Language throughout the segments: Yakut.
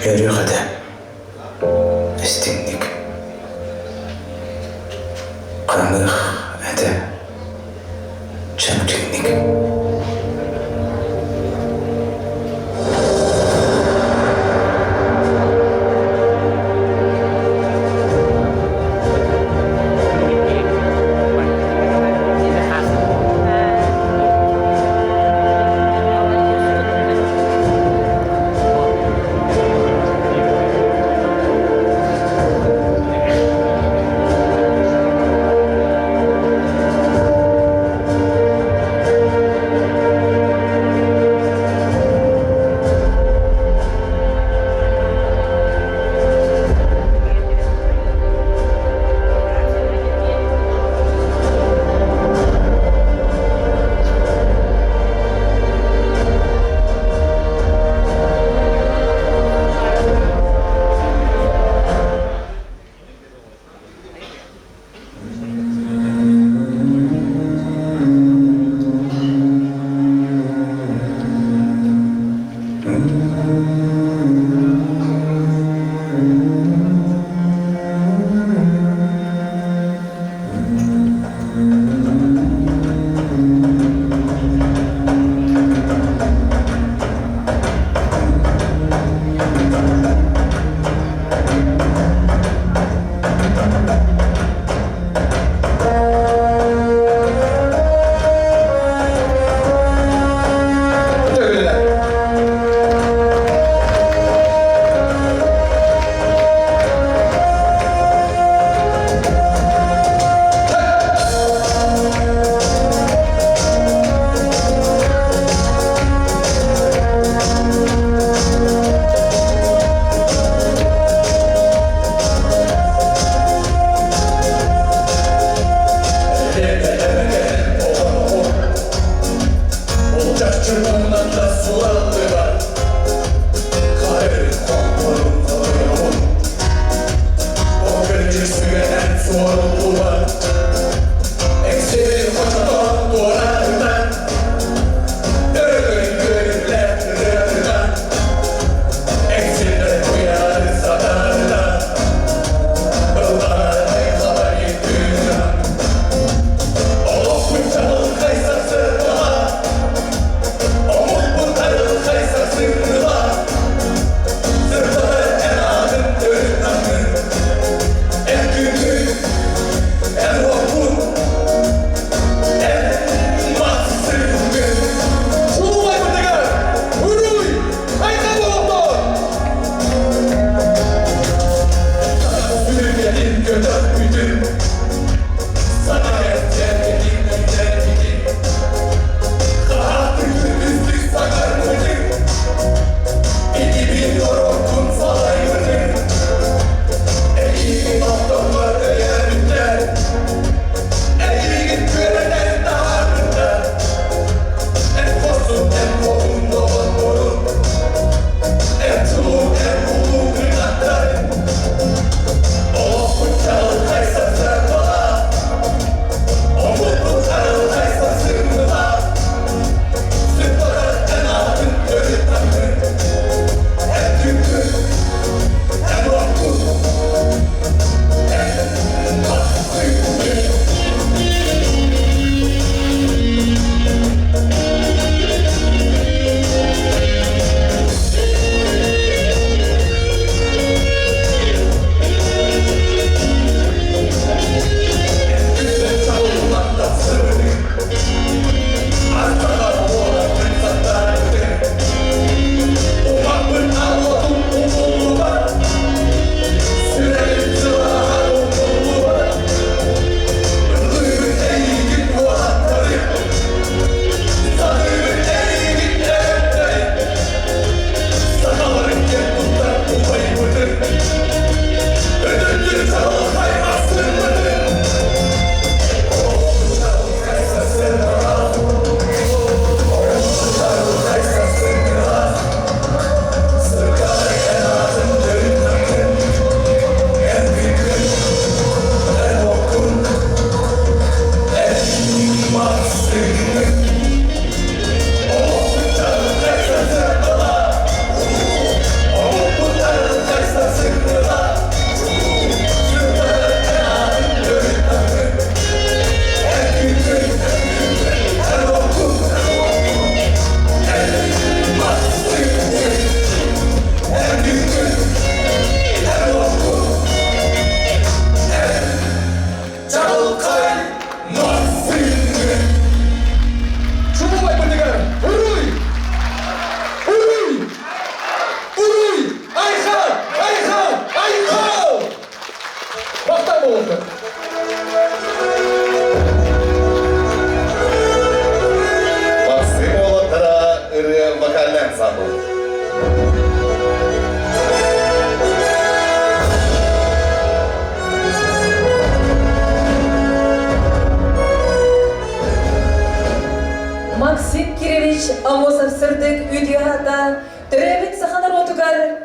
Үөрүөх этэ истиҥник, хараҥыах этэ чэпчэкиник.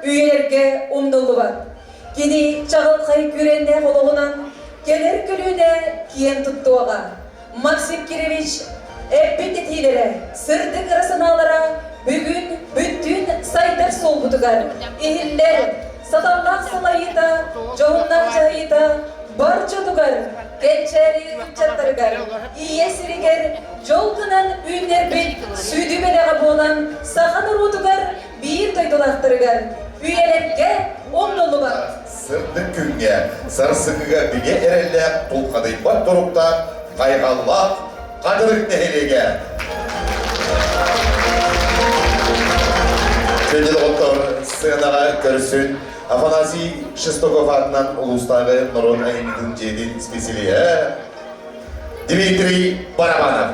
үйэлэргэ умнуллубат. Кини чаҕылхай күүрээннээх олоҕунан кэлэр көлүөнэ киэн туттуоҕа. Максим Кирович эппит этиилэрэ, сырдык ыра санаалара бүгүн бүттүүн сайдар суолбутугар иһиллэр, саталлаах салайыыта, дьоһуннаах дьаһайыыта бар дьонугар, кэнчээри ыччаттарыгар, ийэ сиригэр дьол гынан үүннэрбит сүдү бэлэҕэ буолан саха норуотугар биир дойдулаахтарыгар үйэлэргэ умнуллубат. Сырдык күҥҥэ, сарсыҥҥыга бигэ эрэллээх тулхадыйбат туруктаах хайҕаллаах Хатырык нэһилиэгэ. Күндү доҕоттор, сценаҕа көрсүн Афанасий Шестаков аатынан улуустааҕы норуот айымньытын дьиэтин специалиһэ Дмитрий Барабанов.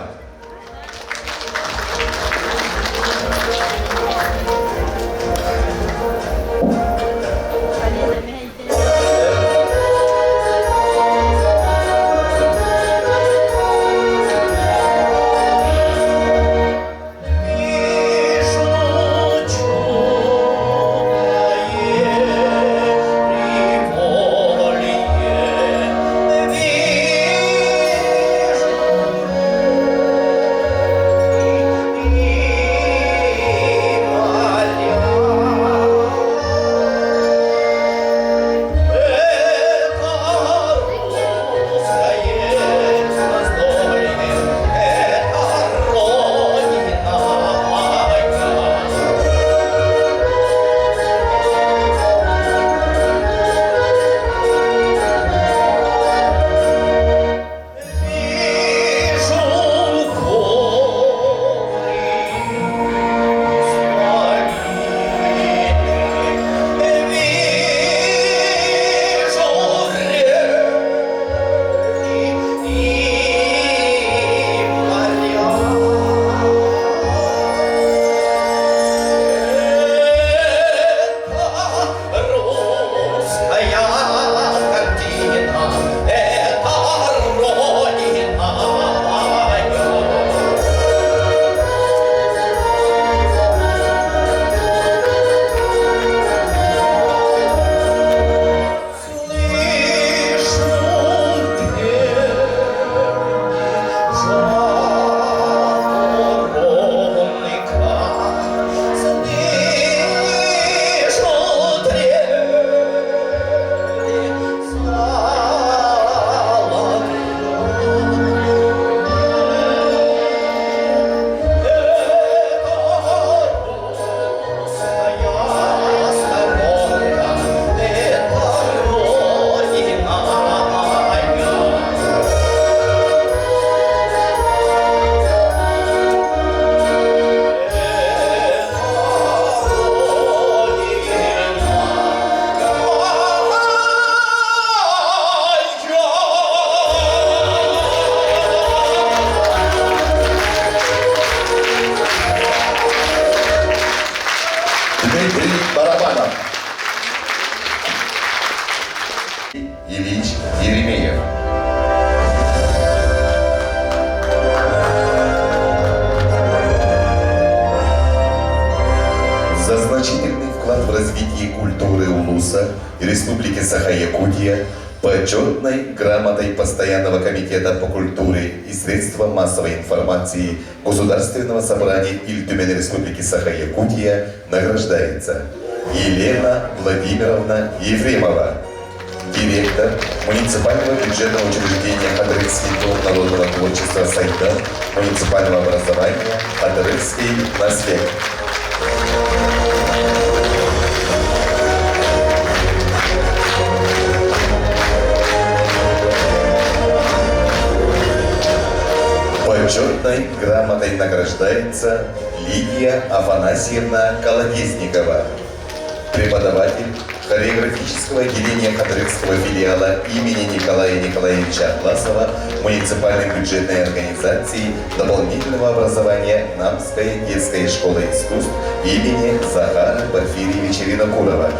Дмитрий Барабанов. Ильич Еремеев. За значительный вклад в развитие культуры Улуса и Республики Саха-Якутия почетной грамотой Постоянного комитета по культуре и средствам массовой информации Государственного собрания Ильтюмени Республики Саха-Якутия награждается Елена Владимировна Ефремова, директор муниципального бюджетного учреждения Хатырыкский дом народного творчества «Сайда» муниципального образования Хатырыкский наслед. Почетной грамотой награждается Лидия Афанасьевна Колодезникова, преподаватель хореографического отделения Хатырыкского филиала имени Николая Николаевича Атласова муниципальной бюджетной организации дополнительного образования Намская детская школа искусств имени Захара Порфирьевича Винокурова.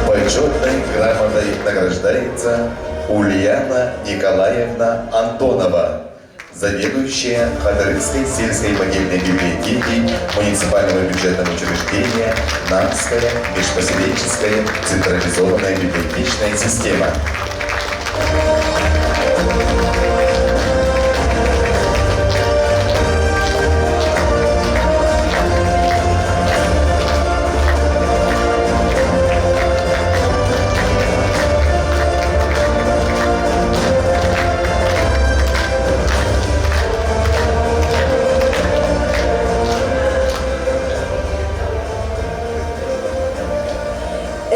Почетной грамотой награждается Ульяна Николаевна Антонова, заведующая Хатырыкской сельской модельной библиотеки муниципального бюджетного учреждения «Намская межпоселенческая централизованная библиотечная система».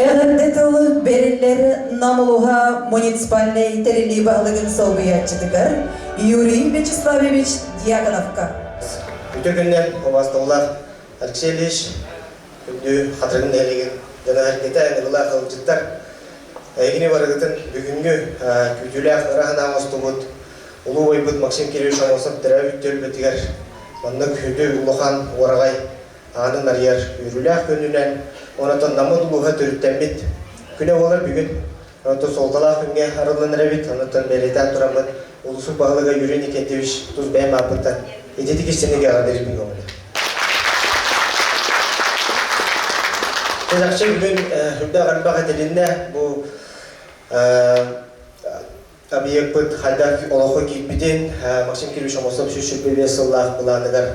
Эҕэрдэ тылы бэриллэр Нам улууһа муниципальнай тэриллии баһылыгын солбуйааччытыгар Юрий Вячеславович Дьяконовка. Үтүө күннэр, убаастабыллаах Алексей Ильич, күндү Хатырыгын нэһилиэгин дьоно-сэргэтэ, ыҥырыылаах ыалдьыттар. Эһигини барыгытын бүгүҥҥү күүтүүлээх ыра санаа оҥостубут улуу убайбыт Максим Кириллович Аммосов төрөөбүт түөлбэтигэр маннык сүдү улахан уораҕай аанын арыйар үөрүүлээх күнүнэн, онтон Наммыт улууһа төрүттэммит күнэ буолар бүгүн. Онтон суолталаах күҥҥэ арыллан эрэбит, онтон бэлиэтээн тураммыт улуусун баһылыга Юрий Никитевич тус бэйэм ааппыттан ититик истиҥник эҕэрдэлиибин көҥүлэ. Чахчы бүгүн үрдээх элбэх этилиннэ. Бу объекпыт хайдах олоххо киирбитин Максим Кириллович Аммосов 125 сыллаах былааныгар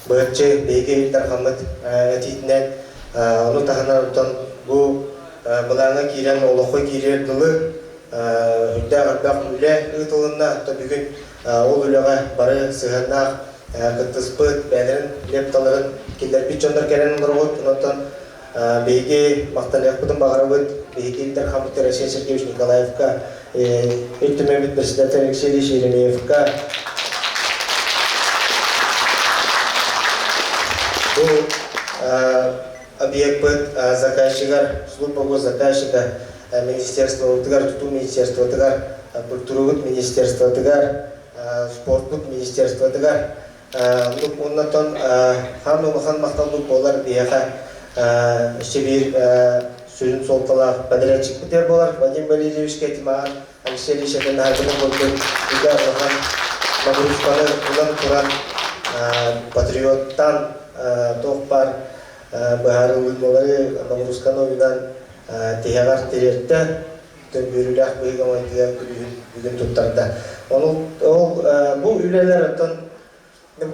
быһаччы биһиги Ил Дархаммыт этиитинэн ону таһынан оттон бу былааҥҥа киирэн олоххо киириэр дылы үрдээх элбэх үлэ ыытылынна. Оттон бүгүн ол үлэҕэ бары сыһыаннаах кыттыспыт, бэйэлэрин лепталарын киллэрбит дьоннор кэлэн олоробут. Онтон биһиги махтаныахпытын баҕарабыт. Биһиги Ил Дархаммыт Алексей Сергеевич Николаевка, Ил Түмэммит председатель Алексей Ильич Еремеевка бу объекпыт заказчигар, служба госзаказчика министерствобытыгар, тутуу министерствотыгар, культурабыт министерствотыгар, спортпут министерствотыгар оннотон хаан улахан махталбыт буолар биһиэхэ өссө биир сүрүн суолталаах подрядчикпытыгар буолар Вадим Валерьевичка Тимаан Алексей Ильич этэн курдук үгэ улахан нагрузканы ылан туран патриоттан туох баар быһаарыллыылары нагрузканы уйунан тиһэҕэр тириэртэ төннүөрүүлээх быһыыга-майгыга күлүүһүн бүгүн туттарда. Ону ол бу үлэлэр оттон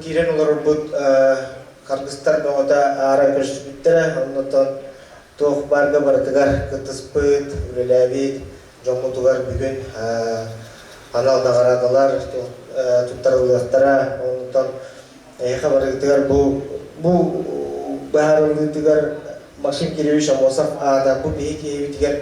киирэн олорорбут харгыстар бөҕөтө аара көрсүбүттэрэ. Оннотон туох баарга барытыгар кыттыспыт, үлэлээбит дьоммутугар бүгүн анал наҕараадалар туттарыллыахтара. Оннотон эһиэхэ барыгытыгар бу бу быһаарыллыытыгар Максим Кириллович Аммосов аата бу биһиги киһибитигэр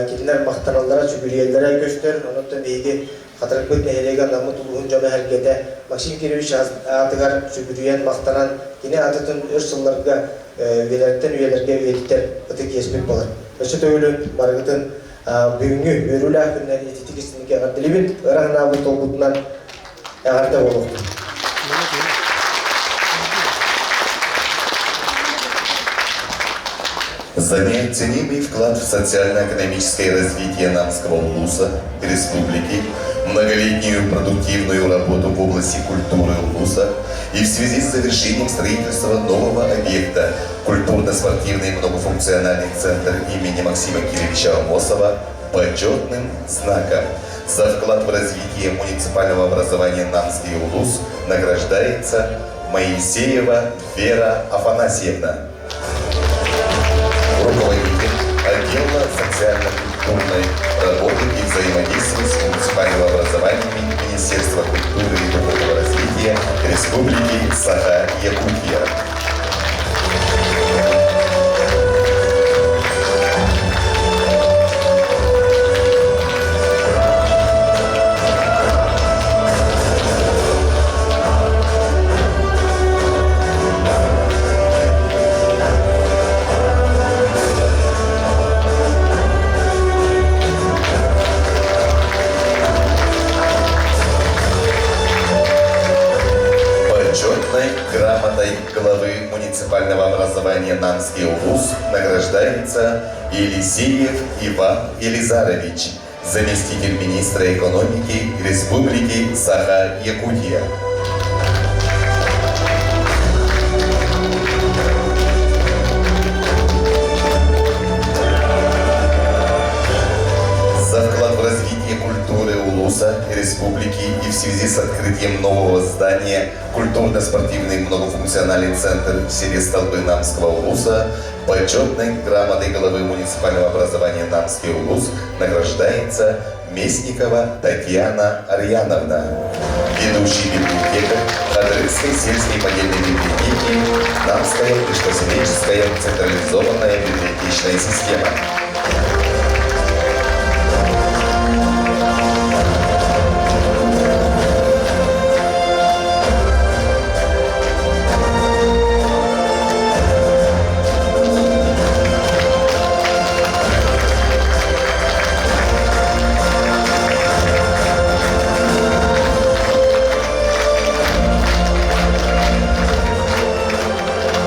кинилэр махтаналлара, сүгүрүйэллэрэ көстөр. Онон биһиги Хатырыкпыт нэһилиэгэ анаммыт улууһун дьоно-сэргэтэ Максим Кириллович аатыгар сүгүрүйэн, махтанан, кини аатытын өр сылларга үйэлэртэн үйэлэргэ үйэтитэр ытык иэспит буолар. Өссө төгүлүн барыгытын бүгүҥҥү үөрүүлээх күнүнэн ититик истиҥник эҕэрдэлиибит, ыра санаабыт толбутунан эҕэрдэ буолуохтун. За неоценимый вклад в социально-экономическое развитие Намского улуса республики, многолетнюю продуктивную работу в области культуры улуса и в связи с завершением строительства нового объекта культурно-спортивный многофункциональный центр имени Максима Кирилловича Амосова почетным знаком за вклад в развитие муниципального образования Намский улус награждается Моисеева Вера Афанасьевна, руководитель отдела социально-культурной работы и взаимодействия с муниципальным образованием Министерства культуры и духовного развития Республики Саха-Якутия. Почетной грамотой главы муниципального образования Намский улус награждается Елисеев Иван Елизарович, заместитель министра экономики Республики Саха-Якутия. За вклад в развитие культуры Улуса, республики и в связи с открытием нового здания культурно-спортивный многофункциональный центр в селе Столбы Намского Улуса почетной грамотой главы муниципального образования Намский Улус награждается Местникова Татьяна Арьяновна, ведущий библиотекарь Хадрыкской сельской модельной библиотеки Намская межпоселенческая централизованная библиотечная система.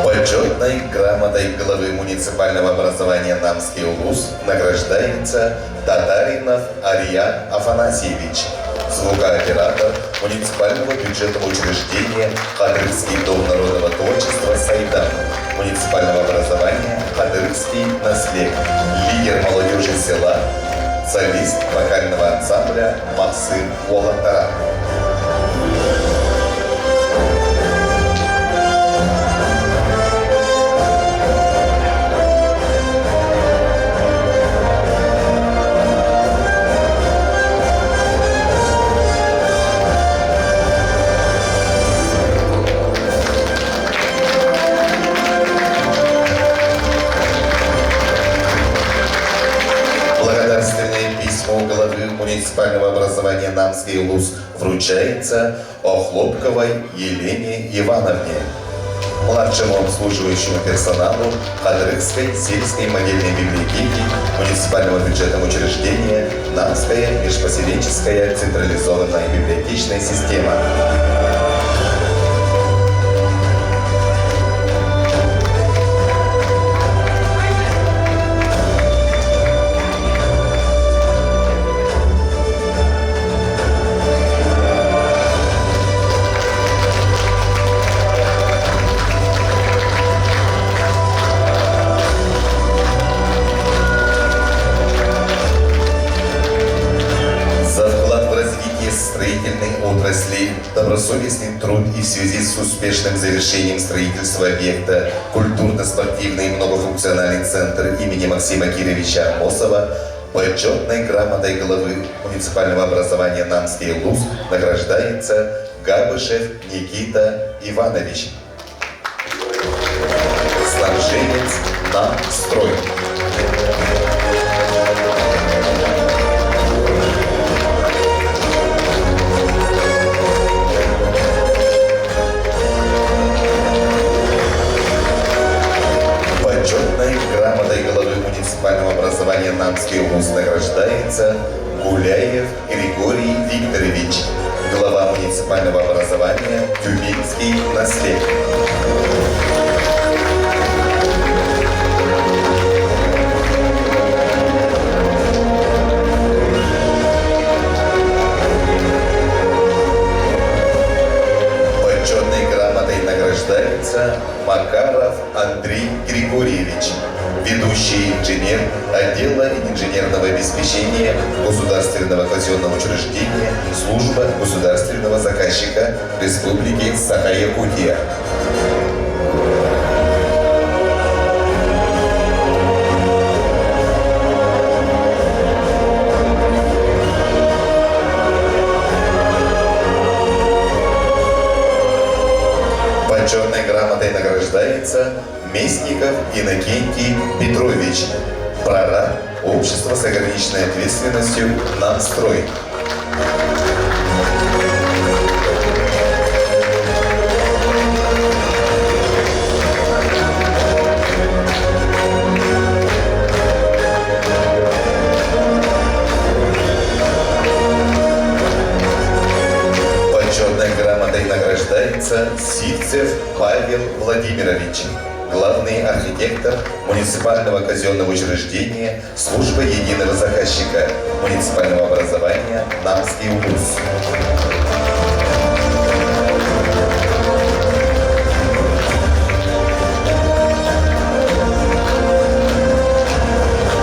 Почетной грамотой главы муниципального образования Намский улус награждается Татаринов Ариян Афанасьевич, звукооператор муниципального бюджетного учреждения Хадырский дом народного творчества «Сайдан», муниципального образования Хадырский наслег, лидер молодежи села, солист вокального ансамбля Максим Уолантара. Благодарственное письмо главы муниципального образования Намский Улус вручается Охлопковой Елене Ивановне, младшему обслуживающему персоналу Хадрыкской сельской модельной библиотеки муниципального бюджетного учреждения Намская межпоселенческая централизованная библиотечная система. За вклад в развитие строительной отрасли, добросовестный труд и в связи с успешным завершением строительства объекта культурно-спортивный многофункциональный центр имени Максима Кировича Амосова почетной грамотой главы муниципального образования Намский Улус награждается Габышев Никита Иванович, снабженец на строй. Почетной грамотой главы муниципального образования Намский Улус награждается Гуляев Григорий Викторович, глава муниципального образования Тюменский наслед. Почетной грамотой награждается Макаров Андрей Григорьевич, ведущий инженер отдела инженерного обеспечения Государственного казенного учреждения Служба государственного заказчика Республики Саха-Якутия. Почетной грамотой награждается Местников Иннокентий Петрович, прораб общества с ограниченной ответственностью «Намстрой». Почетной грамотой награждается Сивцев Павел Владимирович, главный архитектор муниципального казенного учреждения Служба единого заказчика муниципального образования Намский улус.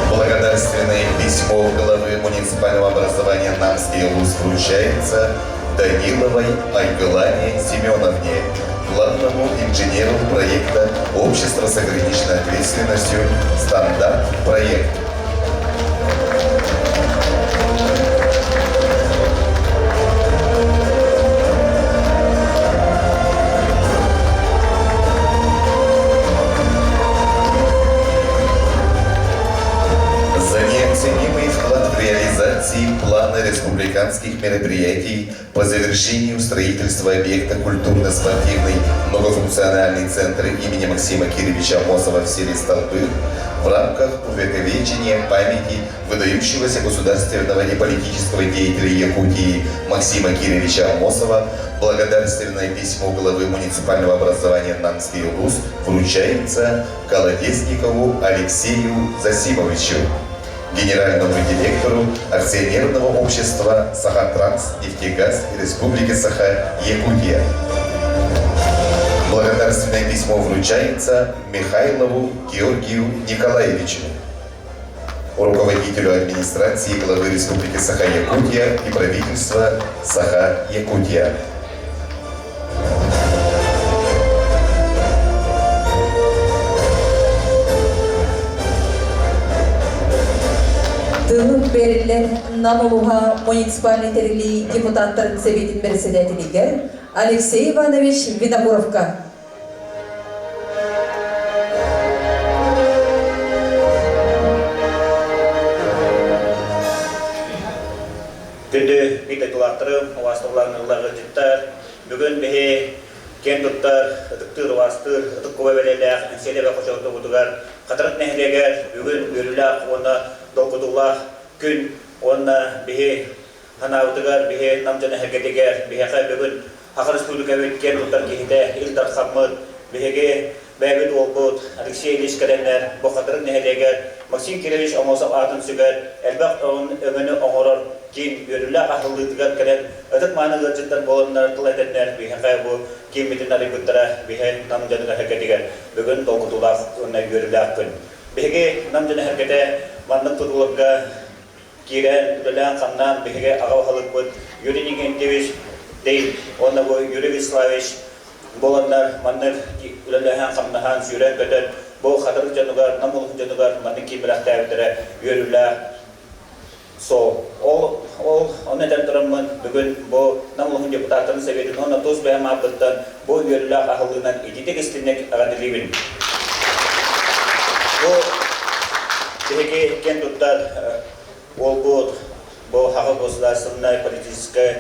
Благодарственное письмо главы муниципального образования Намский улус вручается Даниловой Айгылане Семеновне, главному инженеру проекта Общества с ограниченной ответственностью «Стандарт проект». За неоценимый вклад в реализации плана республиканских мероприятий по завершению строительства объекта культурно-спортивный многофункциональный центр имени Максима Кировича Амосова в селе Столбы в рамках увековечения памяти выдающегося государственного и политического деятеля Якутии Максима Кировича Амосова благодарственное письмо главы муниципального образования Намский Улус вручается Колодезникову Алексею Засимовичу, генеральному директору акционерного общества «Сахатранс нефтегаз Республики Саха-Якутия». Благодарственное письмо вручается Михайлову Георгию Николаевичу, руководителю администрации главы Республики Саха-Якутия и правительства Саха-Якутия. Тыл бэриллэр Нам улууһа муниципальнай тэриллии депутаттарын сэбиэтин бэрэссэдээтэлигэр Алексей Иванович Винокуровка. Күндү биир дойдулаахтарым, убаастабыллаах ыалдьыттар, бүгүн биһи киэн туттар, ытыктыыр, убаастыыр, ытык куба бэлиэлээх Эҥсиэлэбэ хочоҕутугутугар Хатырык нэһилиэгэр бүгүн үөрүүлээх уонна долгутуулаах күн уонна биһи санаабытыгар, биһи Нам дьоно эһэргэтигэр, биһиэхэ бүгүн Саха Республикабыт киэн туттар киһитэ Ил Дархаммыт, биһиги бэйэбит уолбут Алексей Ильич кэлэннэр бу Хатырык нэһилиэгэр Максим Кирович Аммосов аатын сүгэр элбэх өҥөнү оҥорор киин үөрүүлээх аһыллыытыгар кэлэн ытык-мааны ыалдьыттар буоланнар тыл этэннэр биһиэхэ бу кииммитин арыйбыттара биһи Нам дьонун эһэргэтигэр бүгүн долгутуулаах уонна үөрүүлээх күн. Биһиги Нам дьоно эһэргэтэ маннык тутууларга киирэн үлэлээн-хамнаан биһиги аҕа баһылыкпыт Юрий Никентьевич Дейн уонна бу Юрий Вячеславович буоланнар маннык үлэлэһэн-хамнаһан, сүүрэн-көтөн бу Хатырык дьонугар, Нам улууһун дьонугар маннык киирбэтэхтээбиттэрэ үөрүүлээх суол. Ол, ол, ону этэн тураммын бүгүн бу Нам улууһун депутаттарын сэбиэтин уонна тус бэйэм ааппыттан бу үөрүүлээх аһыллыынан ититик истинник эҕэрдэлиибин. Бу биһиги киэн туттар уолбут бу Хаҕа государственнай политическай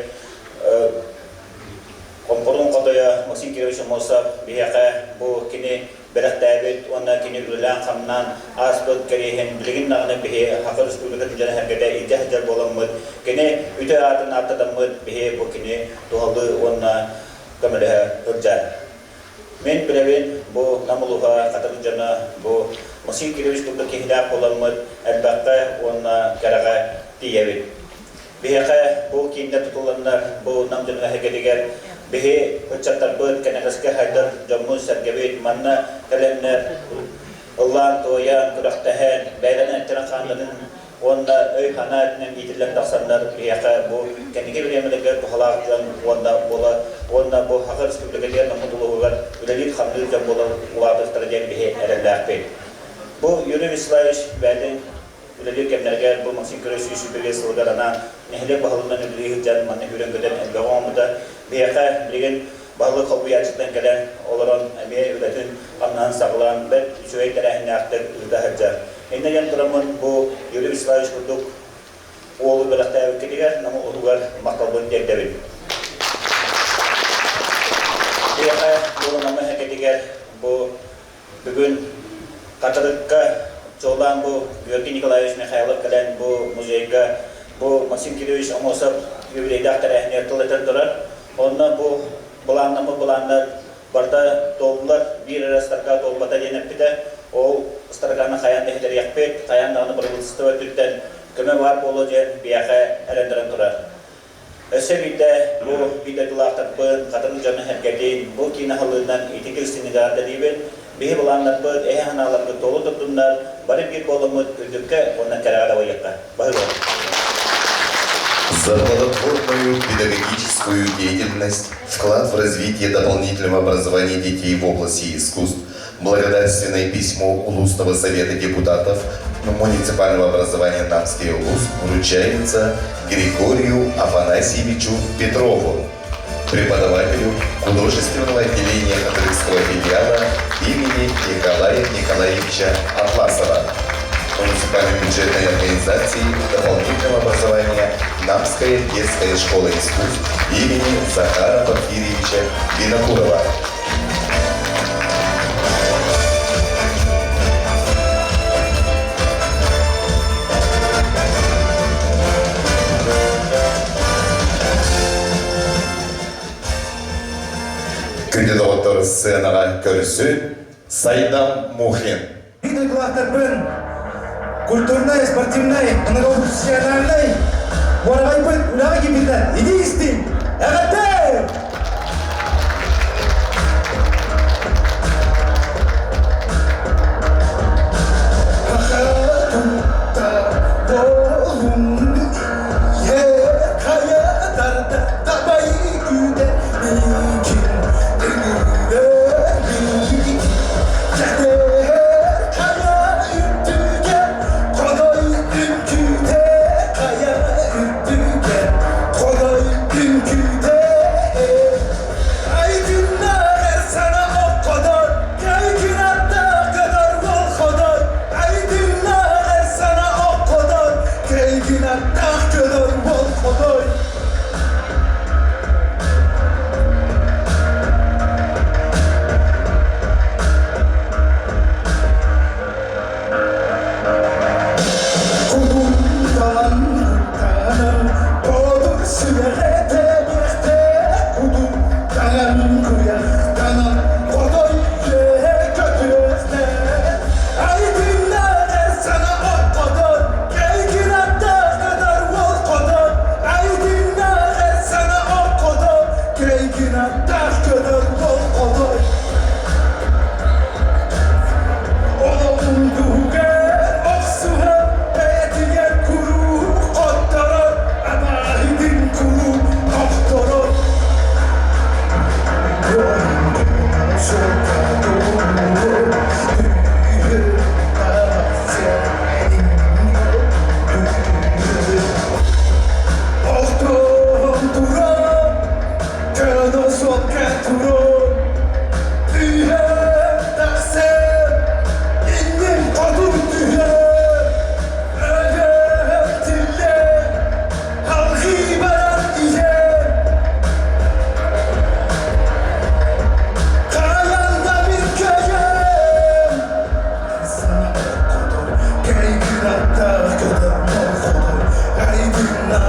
Хомпорун хотойо Максим Кирович Аммосов биһиэхэ бу кини бэлэхтээбит уонна кини үлэлээн-хамнаан ааспыт кэриэһин билигин даҕаны биһи Саха Республикатын дьоно-сэргэтэ илдьэ сылдьар буоламмыт, кини үтүө аатын ааттатаммыт биһи бу кини туһалыы уонна көмөлөһө сылдьар. Мин билэбин, бу Нам улууһа Хатырык дьоно бу Максим Кирович курдук киһилээх буоламмыт элбэххэ уонна кэрэҕэ тиийэбит. Биһиэхэ бу кииннэр тутулланнар, бу Нам дьонун эһэгэтигэр биһи ыччаттарбыт, кэнэҕэски хайдар дьоммут-сэргэбит манна кэлэннэр ыллаан-туойан, күрэхтэһэн, бэйэлэрин эттэрин-хааннарын уонна өй-санаа өттүнэн иитиллэн тахсаннар биһиэхэ бу кэнники бириэмэлэргэ туһалаах дьон уонна буола уонна бу Саха Республикатыгар Наммыт улууһугар үлэлиир-хамныыр дьон буола улаатыахтара диэн биһи эрэллээхпит. Бу Юрий Вячеславович бэйэтин үлэлиир кэмнэригэр бу Максим Кирович 125 сылыгар анаан нэһилиэк баһылыгынан үлэлии сылдьан манна сүүрэн-көтөн элбэҕи оҥорбута. Биһиэхэ билигин баһылык холбуйааччытынан кэлэн олорон эмиэ үлэтин хамнаһын саҕалаан бэрт үчүгэй тэрээһиннээхтик ыыта сылдьар. Инньэ диэн тураммын бу Юрий Вячеславович курдук уолу бэлэхтээбиккитигэр Нам улууһугар махталбын тиэрдэбин. Биһиэхэ бу Намы эһэкэтигэр бу Бүгүн Хатырыкка чуолаан бу Георгий Николаевич Михайлов кэлэн бу музейга бу Максим Кирович Амосов юбилейдаах тэрээһинигэр тыл этэн турар. Онно бу былааннаммыт былааннар Барыта туоллулар, биир эрэ строка туолбата диэн эппитэ. Ол строканы хайаан да иһитэриэхпит, хайаан даҕаны бырабыыталыстыба өттүттэн көмө баар буолуо диэн биһиэхэ эрэннэрэн турар. Өссө биирдэ бу биир дойдулаахтарбын, хатын дьону-сэргэтин бу киин аһыллыынан ити киристинигэ ардалыыбын. Биһи былааннарбыт, эһэ санааларбыт туолу турдуннар, бары биир буоламмыт үрдүккэ уонна кэрэҕэ дабайыахха. Баһыыба. За плодотворную педагогическую деятельность, вклад в развитие дополнительного образования детей в области искусств, благодарственное письмо Улусного совета депутатов муниципального образования Намский улус вручается Григорию Афанасьевичу Петрову, преподавателю художественного отделения Католического филиала имени Николая Николаевича Атласова, муниципальной бюджетной организации дополнительного образования Намская детская школа искусств имени Захара Порфирьевича Винокурова. Күндү доҕоттор сценаҕа көрсүн Сайдам Мухин. Дойдулаахтарбын культурнай, спортивнай, многофункциональнай уораҕайбыт үлэҕэ киирбитинэн илии истиҥ! Эҕэрдэ! Aydınlar sana o kadar, Kainatta kadar ol kadar. Aydınlar sana o kadar, Kainatta kadar ol kadar. Кудум-талан куттанан, Бодур сүрэҕэ Кудум-талан куйахтанан, Хотой үөһэ көтүөхтэ. Айдыннар сана от хотон, Кэйгин аттаах кадар уол хотон. Айдыннар сана от хотон, Кэйгин аттаах кадар уол хотон. Олоҕун охсуһан, бэйэтигэр куруук хотторор, абааһытын куруук охторор. Охтон туран, көнө суолга туран, Үйэ тахсан, иннин хоту түһэр, өлөр тиллэр, алгыы баран иһэр. Хайан да bir köyüm, sana o kadar, Keyfin hatta kadar o kadar, Aydınlar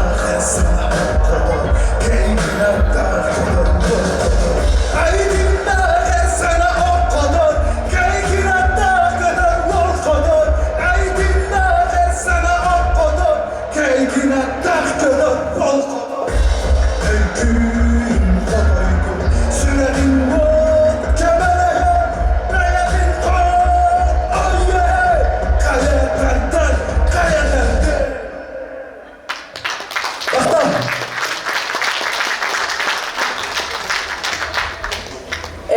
sana o kadar, Keyfin hatta kadar o kadar, Aydınlar sana o kadar, Keyfin hatta kadar o kadar, Aydınlar sana o kadar, Keyfin hatta kadar o kadar. Öykün kodoydu, sürenin bot kemere, belenin kod, ayye, kaya terden, kaya terden. Бахтан!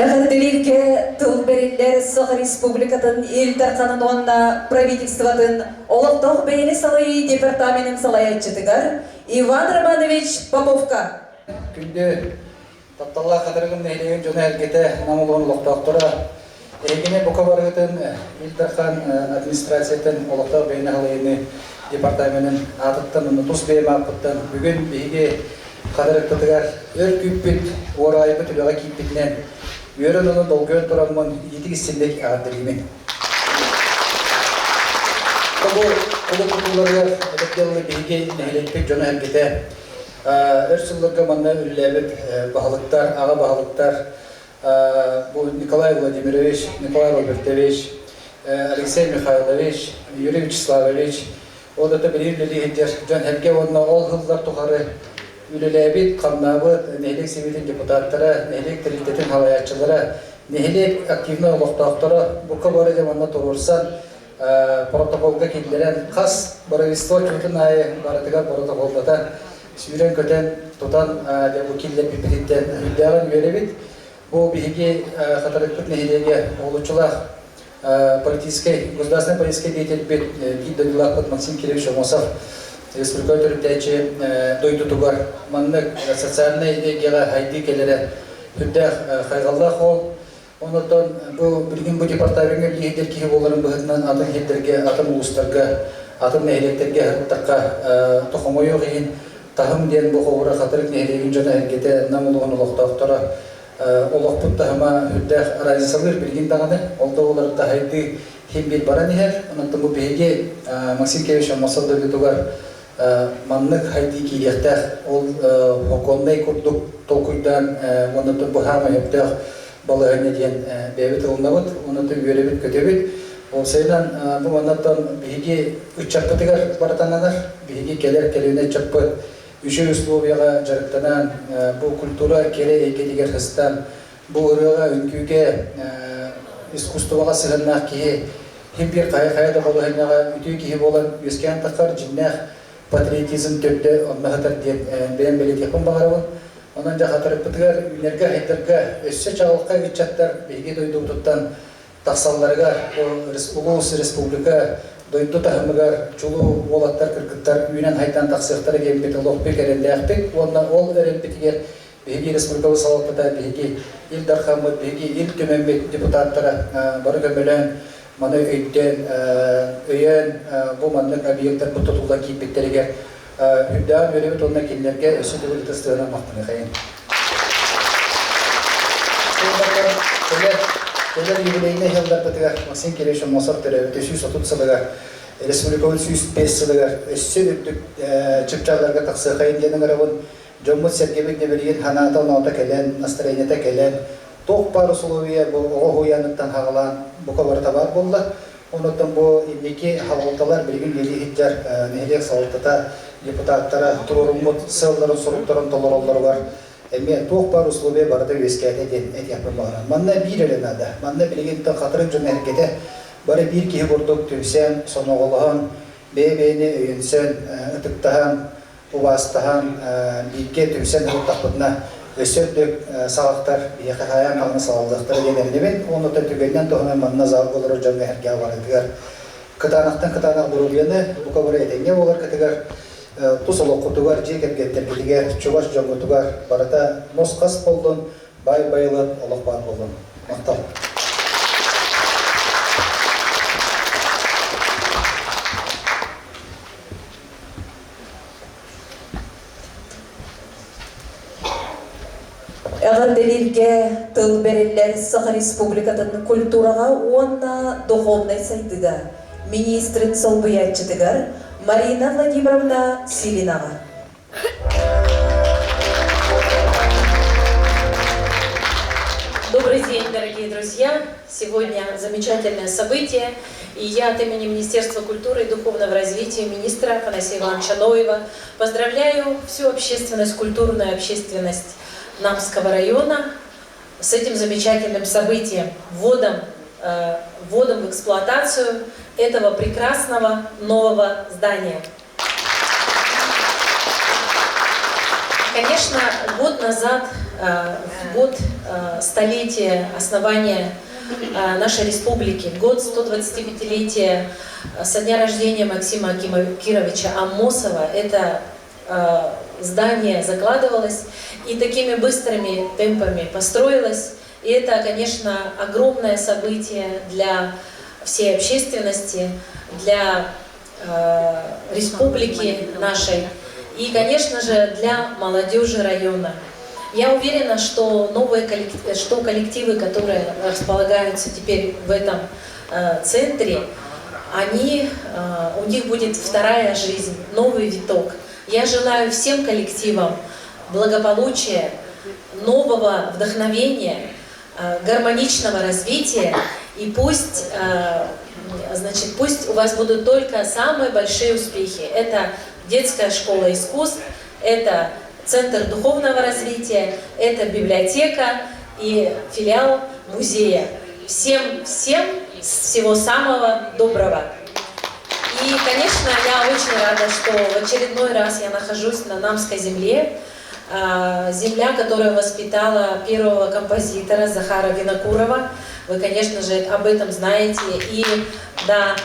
Эҕэрдэлииргэ тыл бэриллэр Саха Республикатын Ил Дарханын уонна правительствотын олохтоох бэйэни салайыы департаменын салайааччытыгар Иван Романович Поповка. Күндү тапталлаах Хатырыгым нэһилиэгин дьоно-сэргэтэ, Нам улууһун олохтоохторо, эһигини бука барыгытын Ил Дархан администрациятын олохтоох бэйэни салайыыны департаменын аатыттан уонна тус бэйэм ааппыттан бүгүн биһиги Хатырыктытыгар өр күүппүт, уораайбыт үлэҕэ киирбитинэн үөрэн ону долгуйан тураммын ититик истинник эҕэрдэлиибин. Бу кулук тутууларыгар эдэр дьыллы биһиги нэһилиэкпит дьоно-сэргэтэ өр сылларга манна үлэлээбит баһылыктар, аҕа баһылыктар, Бу Николай Владимирович, Николай Робертович, Алексей Михайлович, Юрий Вячеславович, ол это билигин үлэлии сылдьар дьон сэргэ уонна ол сыллар тухары үлэлээбит, хамнаабыт нэһилиэк сэбиэтин депутаттара, нэһилиэк тэрилтэтин салайааччылара, нэһилиэк активнай олохтоохторо бука бары дьэ манна туруорсан протоколга киллэрэн хас правительство отчуотун аайы барытыгар протоколлатан сүүрэн-көтөн тутан дьэ бу киллэрбиппититтэн үрдээҕин үөрэбит. Бу биһиги Хатырыкпыт нэһилиэгэ уһулуччулаах политическай, государственный политическай деятельбит биир дойдулаахпыт Максим Кирович Амосов республика төрүттээччи дойдутугар маннык социальнай эйгэҕэ хайдыы кэлэрэ үрдээх хайҕаллаах ол. Онотон бу билигин бу департамеҥҥа үлэлиир киһи буоларын быһыытынан атын сирдэргэ, атын улуустарга, атын нэһилиэктэргэ сырыттахха тохомойуох иһин таһым диэн бу холобура Хатырык нэһилиэгин дьоно-сэргэтэ Нам улууһун олохтоохторо олохпут таһыма үрдээх разницалыыр билигин даҕаны ол да буолар таһайдыы хин биир баран иһэр. Онон бу биһиги Максим Кевич Аммосов дойдутугар маннык хайдыы киириэхтээх ол хокуоннай курдук толкуйдаан уонна быһаама өптөөх балаһыанньа диэн бэйэбит ылынабыт уонна үөрэбит-көтөбүт. Ол сайынан бу маннаттан биһиги ыччаппытыгар барытананар, биһиги кэлэр көлүөнэ ыччаппыт үчүгэй условияҕа дьарыктанан, бу культура кэрэ эйгэтигэр сыстан, бу ырыаҕа, үҥкүүгэ, искусствоҕа сыһыаннаах киһи Хим биир хайа-хайа да балаһыанньаҕа үтүө киһи буолан үөскээн тахсар дьиҥнээх патриотизм төрдө онно сытар диэн бэйэм бэлиэтиэхпин баҕарабын. Онон дьэ хатырыкпытыгар үүнэргэ-сайдарга өссө чаҕылхай ыччаттар биһиги дойдубутуттан тахсалларыгар улуус, республика, дойду таһымыгар чулуу уолаттар, кыргыттар үүнэн-хайдан тахсыахтара диэммит олохпут эрэллээхпит уонна ол эрэлбитигэр Биһиги республикабыт салалтата, биһиги Ил Дархаммыт, биһиги Ил Түмэммит депутаттара бары көмөлөөн, маны өйдөөн, өйөөн бу маннык объектар бу тутуллан киирбиттэригэр үрдээҕин үөрэбит уонна кинилэргэ өссө төгүл ытыстыынан махтаныахайын. Кэлэр, кэлэр юбилейнай сылларбытыгар Максим Кириллович Аммосов төрөөбүтэ 130 сылыгар, республикабыт 105 сылыгар өссө үрдүк чыпчаалларга тахсыахайын диэн ыҥырабын. Дьоммут-сэргэбит дэбилигин санаата-оноото кэлэн, настроениета кэлэн, туох баар усулуобуйа бу оҕо уһуйааныттан саҕалаан бука барыта баар буолла. Онуттан бу инники салалталар билигин үлэлии сылдьар нэһилиэк салалтата, депутаттара туруоруммут сыалларын-соруктарын толороллоругар эмиэ туох баар условия барыта үөскээтэ диэн этиэхпин баҕарабын. Манна биир эрэ наада. Манна билигин хатырык дьон эргэтэ бары биир киһи курдук түмсэн, сомоҕолоһон, бэйэ-бэйэни өйөнсөн, ытыктаһан, убаастаһан, бииргэ түмсэн ылыттахпытына, өссө үрдүк саҕахтар биһиэхэ хайаан даҕаны салаллыахтара диэн эрэнэбин. Уонна түгэнинэн туһанан манна залга олорор дьоҥҥо эргэ барытыгар кытаанахтан кытаанах доруобуйаны, бука бары этэҥҥэ буоларгытыгар, тус олоххутугар, дьиэ кэргэттэргитигэр, чугас дьоҥҥутугар барыта нус-хас буоллун, баай байылыат олох баар буоллун. Махтал. Эҕэрдэлииргэ тыл бэриллэр Саха Республикатын культураҕа уонна духовнай сайдыыга министрин солбуйааччытыгар Марина Владимировна Силинаҕа. Добрый день, дорогие друзья! Сегодня замечательное событие, и я от имени Министерства культуры и духовного развития министра Афанасия Ивановича Ноева поздравляю всю общественность, культурную общественность Намского района с этим замечательным событием, вводом, э, вводом в эксплуатацию этого прекрасного нового здания. Конечно, год назад, э, в год э, столетия основания э, нашей республики, в год 125-летия со дня рождения Максима Кировича Аммосова, это здание закладывалось и такими быстрыми темпами построилось. И это, конечно, огромное событие для всей общественности, для республики нашей и, конечно же, для молодежи района. Я уверена, что новые коллективы, что коллективы, которые располагаются теперь в этом э, центре, они, э, у них будет вторая жизнь, новый виток. Я желаю всем коллективам благополучия, нового вдохновения. гармоничного развития, и пусть, значит, пусть у вас будут только самые большие успехи. Это детская школа искусств, это Центр духовного развития, это библиотека и филиал музея. Всем, всем всего самого доброго. И, конечно, я очень рада, что в очередной раз я нахожусь на Намской земле, земля, которая воспитала первого композитора Захара Винокурова. Вы, конечно же, об этом знаете. И, да,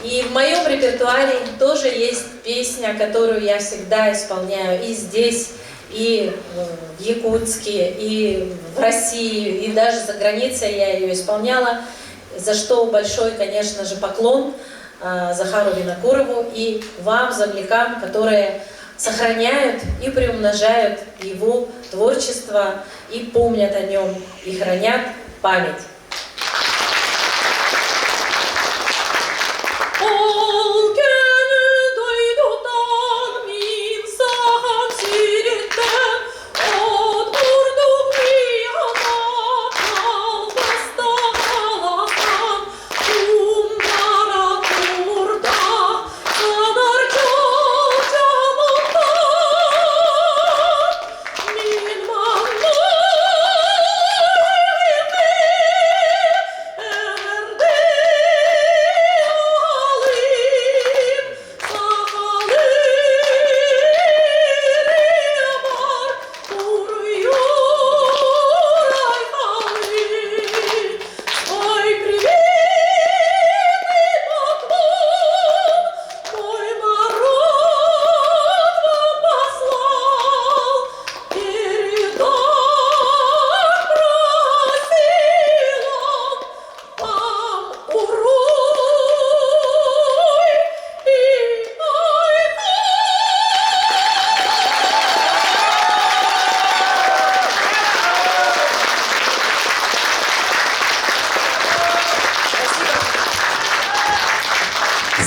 и в моем репертуаре тоже есть песня, которую я всегда исполняю и здесь, и в Якутске, и в России, и даже за границей я ее исполняла, за что большой, конечно же, поклон Захару Винокурову и вам, землякам, которые сохраняют и приумножают его творчество, и помнят о нем, и хранят память.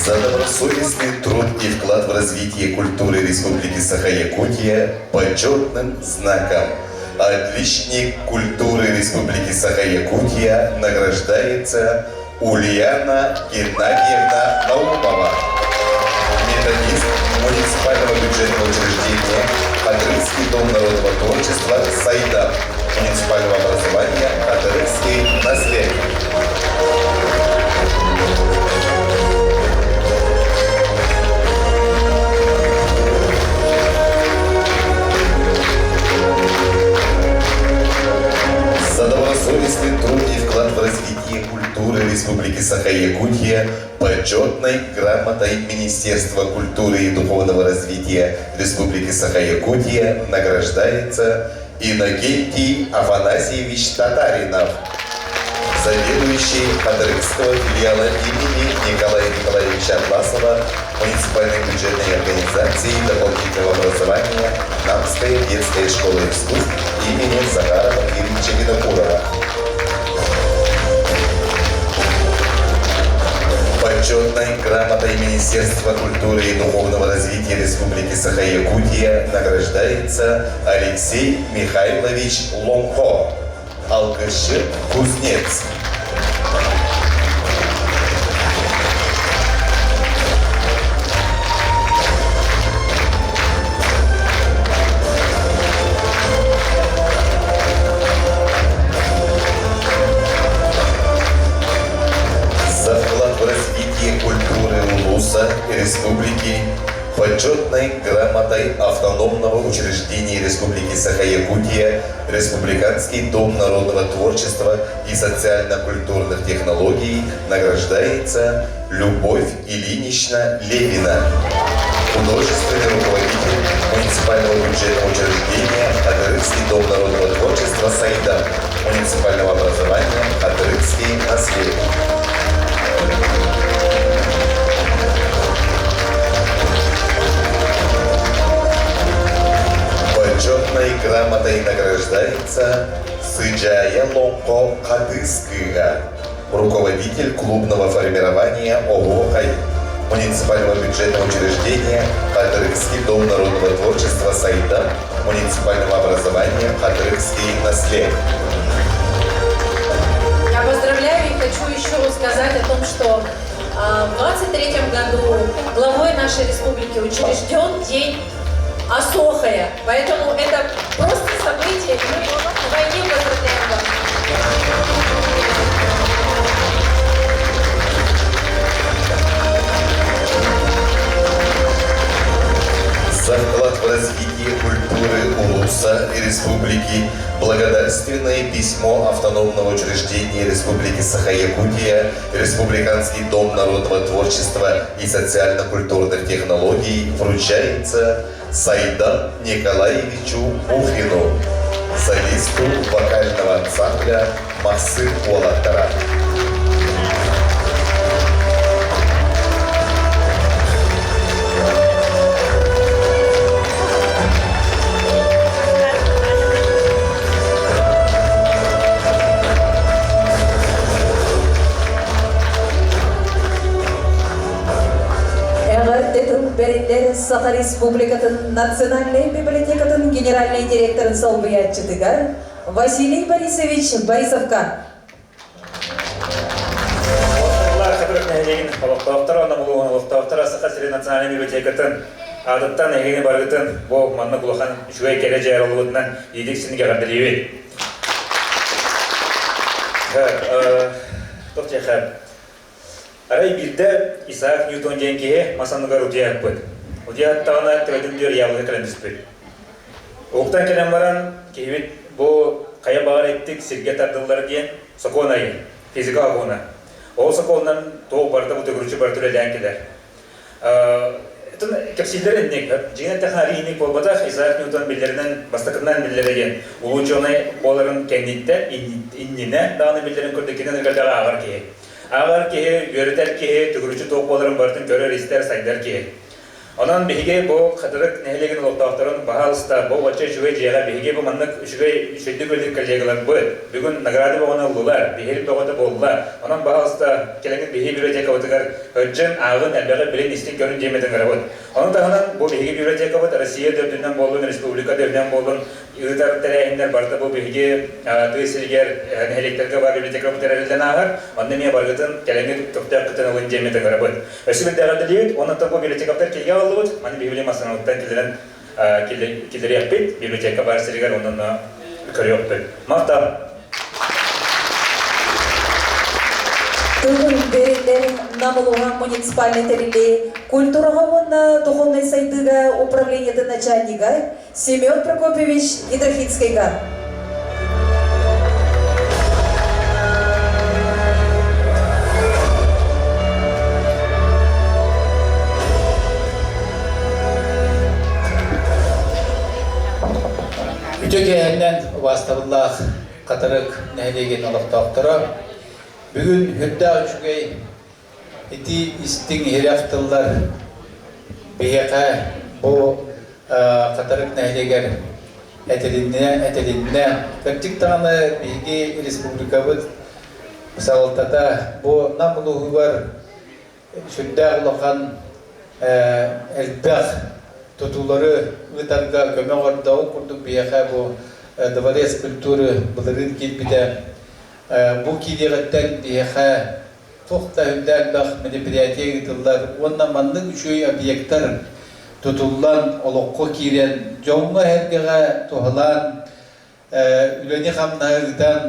За добросовестный труд и вклад в развитие культуры Республики Саха-Якутия почетным знаком «Отличник культуры Республики Саха-Якутия» награждается Ульяна Геннадьевна Наумова, методист муниципального бюджетного учреждения Хатырыкский дом народного творчества «Сайда» муниципального образования Хатырыкский наследник. За добросовестный труд и вклад в развитие культуры Республики Саха-Якутия почетной грамотой Министерства культуры и духовного развития Республики Саха-Якутия награждается Иннокентий Афанасьевич Татаринов, заведующий Хатырыкского филиала имени Николая Николаевича Атласова муниципальной бюджетной организации дополнительного образования Намская детская школа искусств имени Захара Порфирьевича Винокурова. Почетной грамотой Министерства культуры и духовного развития Республики Саха-Якутия награждается Алексей Михайлович Лонхо, алкаши кузнец. За вклад в развитие культуры Улуса и Республики почетной грамотой автономного учреждения Республики Саха-Якутия Республиканский дом народного творчества и социально-культурных технологий награждается Любовь Ильинична Левина, художественный руководитель муниципального бюджетного учреждения Хатырыкский дом народного творчества «Сайда» муниципального образования Хатырыкский наследник. Почетной грамотой награждается Сыджая Лонко Кадыскыга, руководитель клубного формирования ОГО муниципального бюджетного учреждения Хатырыкский дом народного творчества «Сайда» муниципального образования Хатырыкский наслед. хочу еще сказать о том, что в 2023 году главой нашей республики учрежден День Асохая. Поэтому это просто событие, и мы вдвойне поздравляем вас. За вклад в развитие культуры Улуса и Республики благодарственное письмо автономного учреждения Республики Саха-Якутия, Республиканский дом народного творчества и социально-культурных технологий вручается Сайдан Николаевичу Мухину, солисту вокального ансамбля «Масы Уолаттара». Эҕэрдэ тыл бэриллэр Саха Республикатын Национальнай библиотекатын генеральнай директорын солбуйааччытыгар Василий Борисович Борисовка. Хатырык нэһилиэгин олохтоохторо уонна улууһун олохтоохторо Саха сирин национальнай библиотекатын аатыттан эһигини барыгытын бу маннык улахан үчүгэй кэрэ дьиэ арыллыбытынан иидик синигэр эҕэрдэлиибит. Туох диэхэ Арай биирдэ Исаак Ньютон диэн киһи мас анныгар утуйа ыппыт. Утуйа аттаҕына төбөтүн дүөр яблоко кэлэн түспүт. Уһуктан кэлэн баран киһибит бу хайа баҕар эттик сиргэ тардыллар диэн сокуон айы, физика сокуона. Ол сокуонунан туох барыта бу төгүрүчү барыта үлэлээн кэлэр. Кэпсииллэр инник, дьиҥин эттэххэ арый инник буолбатах, Исаак Ньютон биллэринэн, бастакытынан биллэрэ диэн улуу учуонай буоларын кэнниттэн, иннинэ даҕаны биллэрин курдук кинин ыргырдаҕа ааҕар киһи. Ааҕар киһи, үөрэтэр киһи, төгүрүчү туох буоларын барытын көрөр-истэр, сайдар киһи. Онон биһиги бу Хатырык нэһилиэгин олохтоохторун баһаалыста бу оччо үчүгэй дьиэҕэ биһиги бу маннык үчүгэй үчүгэйдик үлэлиир коллегаларбыт бүгүн награда бөҕөнү ыллылар, биһири бөҕөтө буолла. Онон баһаалыста кэлэҥҥит биһиги библиотекабытыгар ырдьын, ааҕын, элбэҕи билин, истин, көрүн диэммит ыҥырабыт. Ону таһынан бу биһиги библиотекабыт Россия да үрдүнэн буоллун, республика да үрдүнэн буоллун ыытар тэрээһиннэр барыта бу биһиги тыа сиригэр нэһилиэктэргэ баар библиотекабыт эрэллэн ааһар. Онно эмиэ барыгытын кэлэҥҥит көхтөөх ылын диэммит ыҥырабыт. Өссө биирдэ эҕэрдэлиибит уонна бу библиотекабытыгар киһигэ аҕаллыбыт. Маны биһиги массыыналыттан киллэрэн киллэриэхпит. Библиотека баар сиригэр онно көрүөхпүт. Махтал! Тылын бэриллэр Нам улууһа муниципальнай тэриллии культураҕа уонна духовнай сайдыыга управлениетын начальнига Семен Прокопьевич Ядрахинскайга. Үтүө киэһэннэн убаастабыллаах Хатырык нэһилиэгин олохтоохторо бүгүн үрдээх үчүгэй Ити истиҥ иһирэх тыллар биһиэхэ бу Хатырык нэһилиэгэр этилиннэ, этилиннэ. Кырдьык даҕаны биһиги республикабыт салалтата бу Нам улууһугар сүрдээх улахан элбэх тутуулары ыытарга көмө оҥордо. Ол курдук биһиэхэ бу Дворец культуры былырыын киирбитэ. Бу киириэҕиттэн биһиэхэ туох да үрдээх элбэх мероприятие ыытыллар уонна маннык үчүгэй объектар тутуллан олоххо киирэн дьоҥҥо-сэргэҕэ туһалаан үлэни-хамнаһы ыытан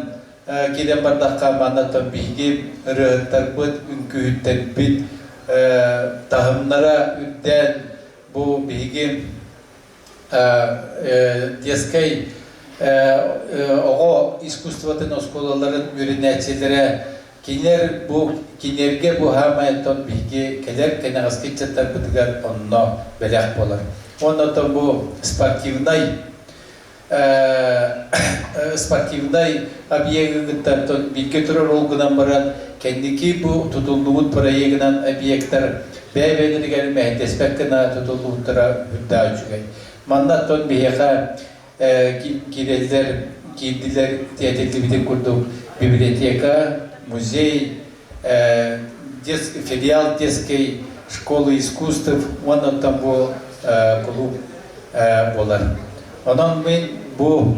киирэн бардахха манна биһиги ырыаһыттарбыт, үҥкүүһүттэрбит таһымнара үрдээн бу биһиги детскай оҕо искусствотын оскуолаларын үөрэнээччилэрэ кинилэр бу кинилэргэ бу хаамайыттан биһиги кэлэр кэнэҕэски ыччаттарбытыгар онно бэлэх буолар. Уонна оттон бу спортивнай спортивнай объегы кытта бииргэ турар ол гынан баран кэнники бу тутуллубут проегынан объектар бэйэ-бэйэлэригэр мэһэйдэспэт гына тутуллубуттара үрдээх үчүгэй. Манна оттон биһиэхэ киирэллэр, киирдилэр тиэтиллибитин курдук библиотека, музей, филиал детской школы искусств уонна оттон бу кулууп буолар. Онон мин бу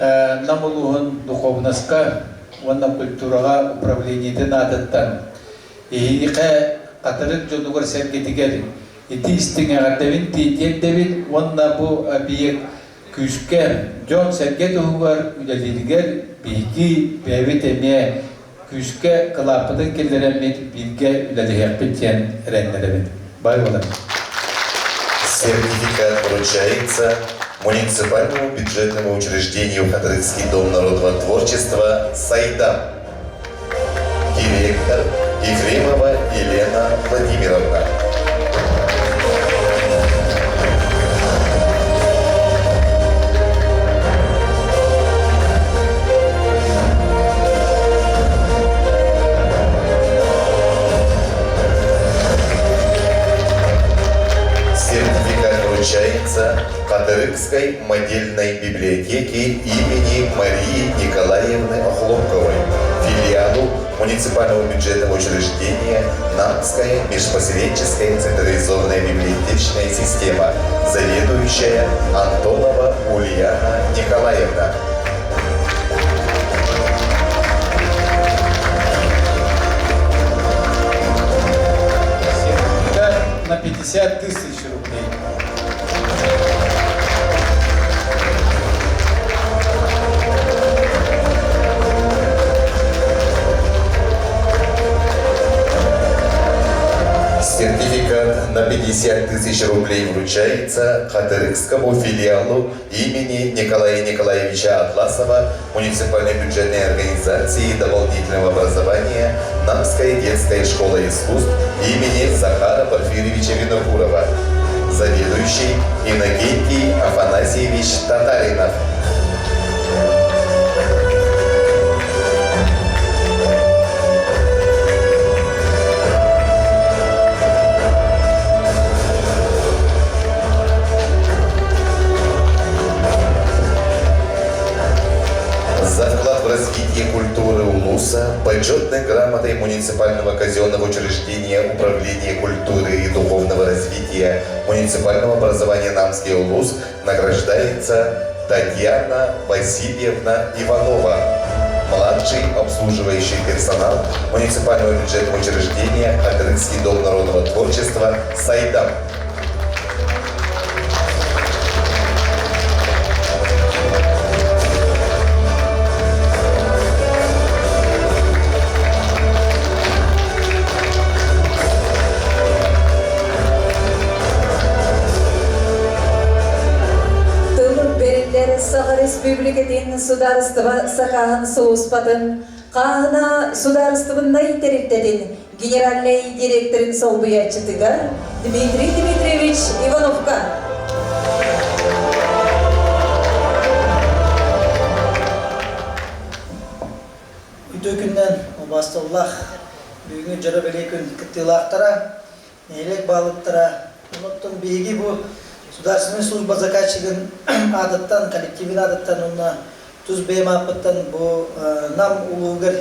Нам улууһун духуобунаска уонна культураҕа управлениетын аатыттан эһиэхэ Хатырык дьонугар-сэргэтигэр ити истиҥ эҕэрдэбин тиэрдэбин уонна бу объект күүскэ дьон-сэргэ туһугар үлэлииригэр биһиги бэйэбит эмиэ күүскэ кылааппытын киллэрэммит бииргэ үлэлэһиэхпит диэн эрэннэрэбин. Бай буолар. Сертификат вручается муниципальному бюджетному учреждению Хатырыкский дом народного творчества «Сайдам». Директор Ефремова Елена Владимировна. Сертификат вручается Катырыкской модельной библиотеке имени Марии Николаевны Охлопковой, филиалу муниципального бюджетного учреждения Намская межпоселенческая централизованная библиотечная система, заведующая Антонова Ульяна Николаевна. Сертификат на 50 тысяч рублей. Сертификат на 50 тысяч рублей вручается Хатырыкскому филиалу имени Николая Николаевича Атласова муниципальной бюджетной организации дополнительного образования Намская детская школа искусств имени Захара Порфирьевича Винокурова. Заведующий Иннокентий Афанасьевич Татаринов. За вклад в развитие культуры Улуса почетной грамотой муниципального казенного учреждения Управления культуры и духовного развития муниципального образования Намский Улус награждается Татьяна Васильевна Иванова, младший обслуживающий персонал муниципального бюджетного учреждения Хатырыкский дом народного творчества «Сайдам». Тыл бэриллэр Саха Республикатын судаарыстыба сакааһын сулууспатын хааһына судаарыстыбыннай тэрилтэтин генеральнай директорын солбуйааччытыгар Дмитрий Дмитриевич Ивановка. Үтүө күннэн убаастыллах бүгүҥҥү дьоро бэлиэ күн кыттыылаахтара, нэһилиэк баһылыктара, онон биһиги бу Государственная служба заказчигын аатыттан, коллективин аатыттан уонна тус бэйэм ааппыттан бу Нам улууһугар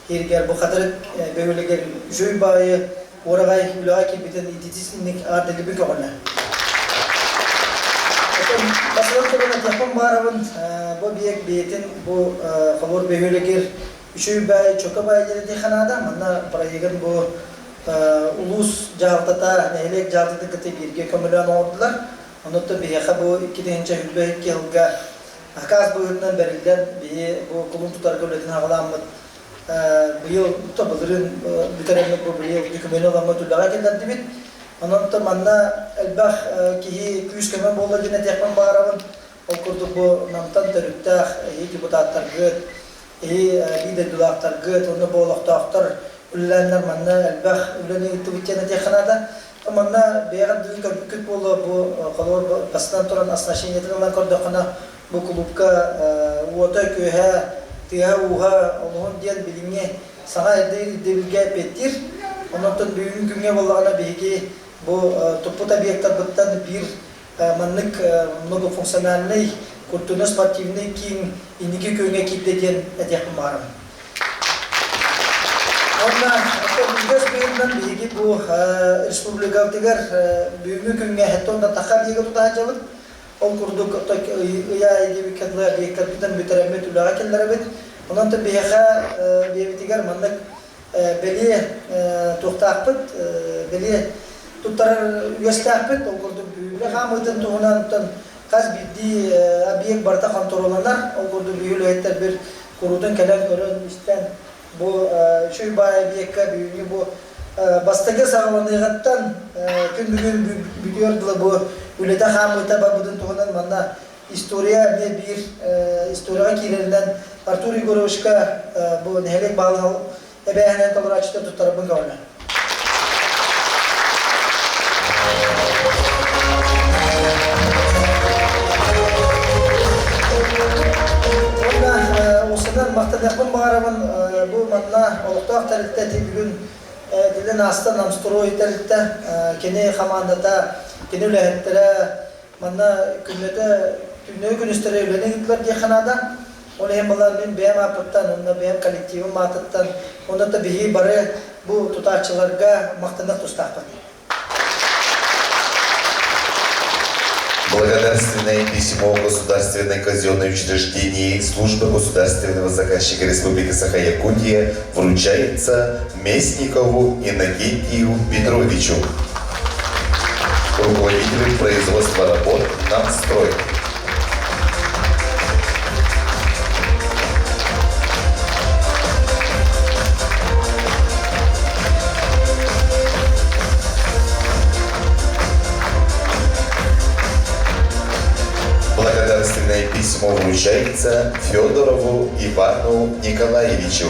кииригэр бу Хатырык бөһүөлэгэр үчүгэй баҕайы уораҕай үлэҕэ киирбитин ититисинник аардылыбын көҕүлэ. Оттон басылан туран этиэхпин баарабын, бу объект бэйэтин бу холобур бөһүөлэгэр үчүгэй баай, чөкө баай диэн этиэххэ наада. Манна проегын бу улуус дьаһалтата, нэһилиэк дьаһалтатын кытта бииргэ көмөлөөн оҥордулар. Онуттан биһиэхэ бу 2022 сылга Акаас быһыытынан бэриллэн, биһи бу кулун тутарга үлэтин аҕалааммыт быйыл то былырыын бүтэрэммит бу быйыл документ ыламмыт үлэҕэ киллэрдибит. Онон то манна элбэх киһи күүс-көмө буолла диэн этиэхпин баҕарабын. Ол курдук бу Намтан төрүттээх эһи депутаттаргыт, эһи биир дойдулаахтаргыт уонна бу олохтоохтор үлэлээннэр манна элбэх үлэни ыыттыбыт диэн этиэххэ наада. Манна бэйэҕит бүгүн көрбүккүт буолуо, бу холобур бастатан туран оснащениетын ылан көрдөххүнэ, бу кулуупка уота-күөһэ, тыаһа-ууһа олуһун диэн билиҥҥи саҥа ирдэбилгэ эппиэттиир. Онон бүгүҥҥү күҥҥэ буоллаҕына биһиги бу туппут объектарбыттан биир маннык многофункциональный культурно-спортивный киин инники күөҥҥэ киирдэ диэн этиэхпин баҕарабын. Уонна үгэс быһыытынан биһиги бу республикабытыгар бүгүҥҥү күҥҥэ сэттэ уонна таха объега тута сылдьабыт. Ол курдук ый аайы диэбиккэ дылы объектарбытын бүтэрэммит үлэҕэ киллэрэбит. Онон биһиэхэ биэбитигэр маннык бэлиэ туохтаахпыт, бэлиэ туттарар үгэстээхпит. Ол курдук үлэ хаамыытын туһунан хас биирдии объект барыта хонтуруолланар. Ол курдук биһи үлэһиттэр бир куруутун кэлэн көрөн истэн бу үчүгэй баай объекка бүгүҥҥү бу бастакы саҕаланыаҕыттан күн бүгүн бүтүөр дылы бу үлэтэ хаамыыта барбытын туһунан манна история эмиэ биир историяҕа киирэринэн Артур Егоровичка бу нэһилиэк баһылыгын эбээһинэн толорооччута туттарарбын көҕүлэ. Уонна уусанан махтаныахпын баҕарабын бу манна олохтоох тэрилтэ ити бүгүн Дилен ааста Намстрой тэрилтэ кини хамаандата, кини үлэһиттэрэ манна күннэтэ түүннэри күнүстэри үлэни ыытылар диэххэ наада. Ол иһин буолан мин бэйэм ааппыттан уонна бэйэм коллективым аатыттан уонна да биһиги бары бу тутааччыларга махтаныах тустаахпыт. Благодарственное письмо Государственной казенной учреждении Службы государственного заказчика Республики Саха-Якутия вручается Местникову Иннокентию Петровичу, руководителю производства работ «Намстрой». Благодарственное письмо вручается Федорову Ивану Николаевичу,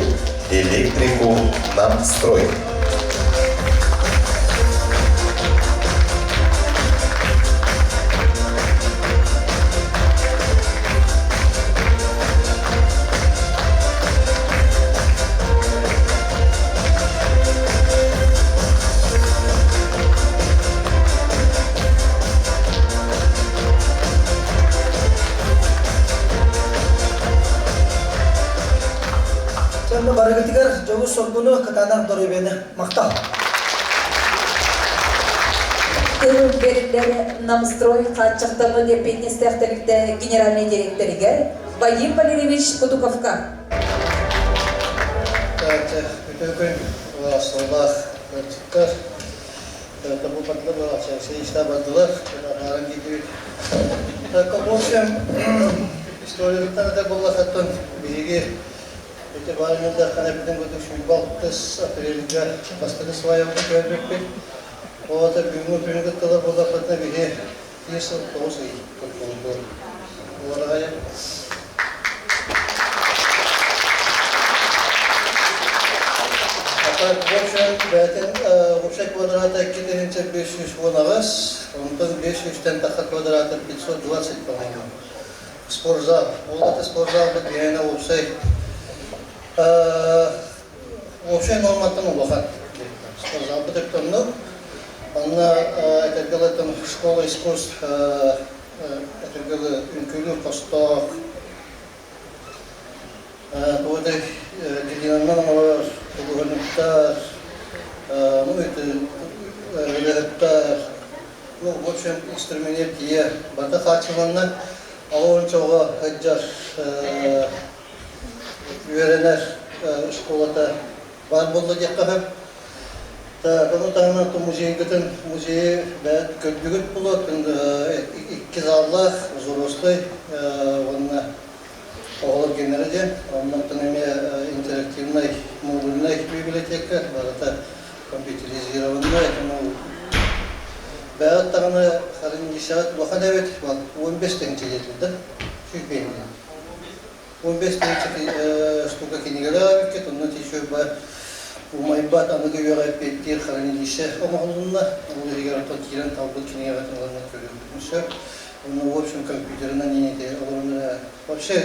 электрику «Намстрой». Дьонно барыгытыгар дьолу-соргуну, кытаанах доруобуйаны махтал! Тыл бэриллэр Намстрой хааччахтаммыт эппиэтинэстээх тэрилтэ генеральнай дириэктэригэр Вадим Валерьевич Кутуковка. Үтүө күн, сыллаах ыалдьыттар, тобу бардылар, сеистэ бардылар, арааран киирдибит. Так, в общем, историятыттан этэр буоллахыттан биһиги Ити баайынан Дархан эппитин курдук 26 апрельга бастакы сваябытын көрбүппүт. Оҕото бүгүҥҥү күнү кытталар буоллахпытына биһи биир сыл 9 ый туттуллубут. Уораҕайа. А так, в общем, бэйэтин уопсай квадрата 2518, онтон 500-тэн тахха квадрата 520, по-моему. Спортзал. Ол аты спортзалбыт биһиэнэ уопсай уопсай норматтан улахан. Спортзалбыт өттөннүк. Онно этэргэлэтин школа искусств этэргэлы үҥкүүлүүр хостоох тугудай глинанан оҥорор худуоһунньуктар, ну это ырыаһыттар, ну в общем инструмент тиийэ барыта хааччыланна. Алончоҕо сылдьар үөрэнэр школата баар буолла диэххэ сөп. Так, ону таһынан музейгытын музейы бэйэт көрдүгүт буолуо, икки заллаах, взрослый уонна оҕолор геннэрэ диэн, оннуттан эмиэ интерактивнай модульнай библиотека барыта компьютеризированнай, ну бэйэт даҕаны харынньысаат улахан эбит, 15 тыһыынча диэтилэр да, сүүс 15 тыһыынча штука кинигэлээх эбиккит, онно тиийсүө умайбат аныгы үөҕэ эппиэттиир хранилище оҥоһулунна, ол иһигэр оттон киирэн талбыт кинигэҕитин ылан көрүөххүтүн сөп. Ону в общем компьютерынан иҥэтэ олорон эрэ вообще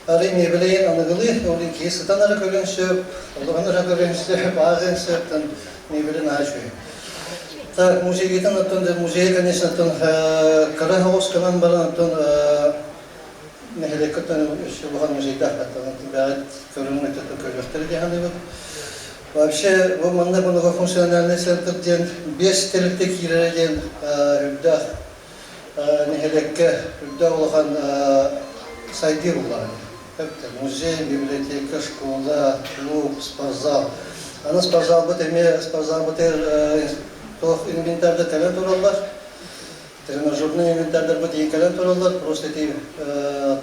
арый миэбэлэйин аныгылыы, ол киһи сытан эрэ көрүөн сөп, олорон эрэ көрүөн сөп, ааҕыан сөп, тан миэбэлэ наһаа үчүгэй. Так, музейгитин оттон музей, конечно, оттон кыра оҕус гынан баран оттон нэһилиэккэ оттон өссө улахан музейдаах бэҕэт көрүҥ өттүттэн көрүөхтэрэ дии саныыбыт. Вообще, бу манна многофункциональный центр диэн биэс тэрилтэ киирэрэ диэн үрдээх нэһилиэккэ үрдээх улахан сайдыы буллаҕа. Музей, библиотека, школа, клуб, спортзал. Аны спортзалбыт эмиэ спортзалбыт туох инвентарда кэлэн тураллар. Тренажерный инвентардарбыт ийин кэлэн тураллар. Просто ити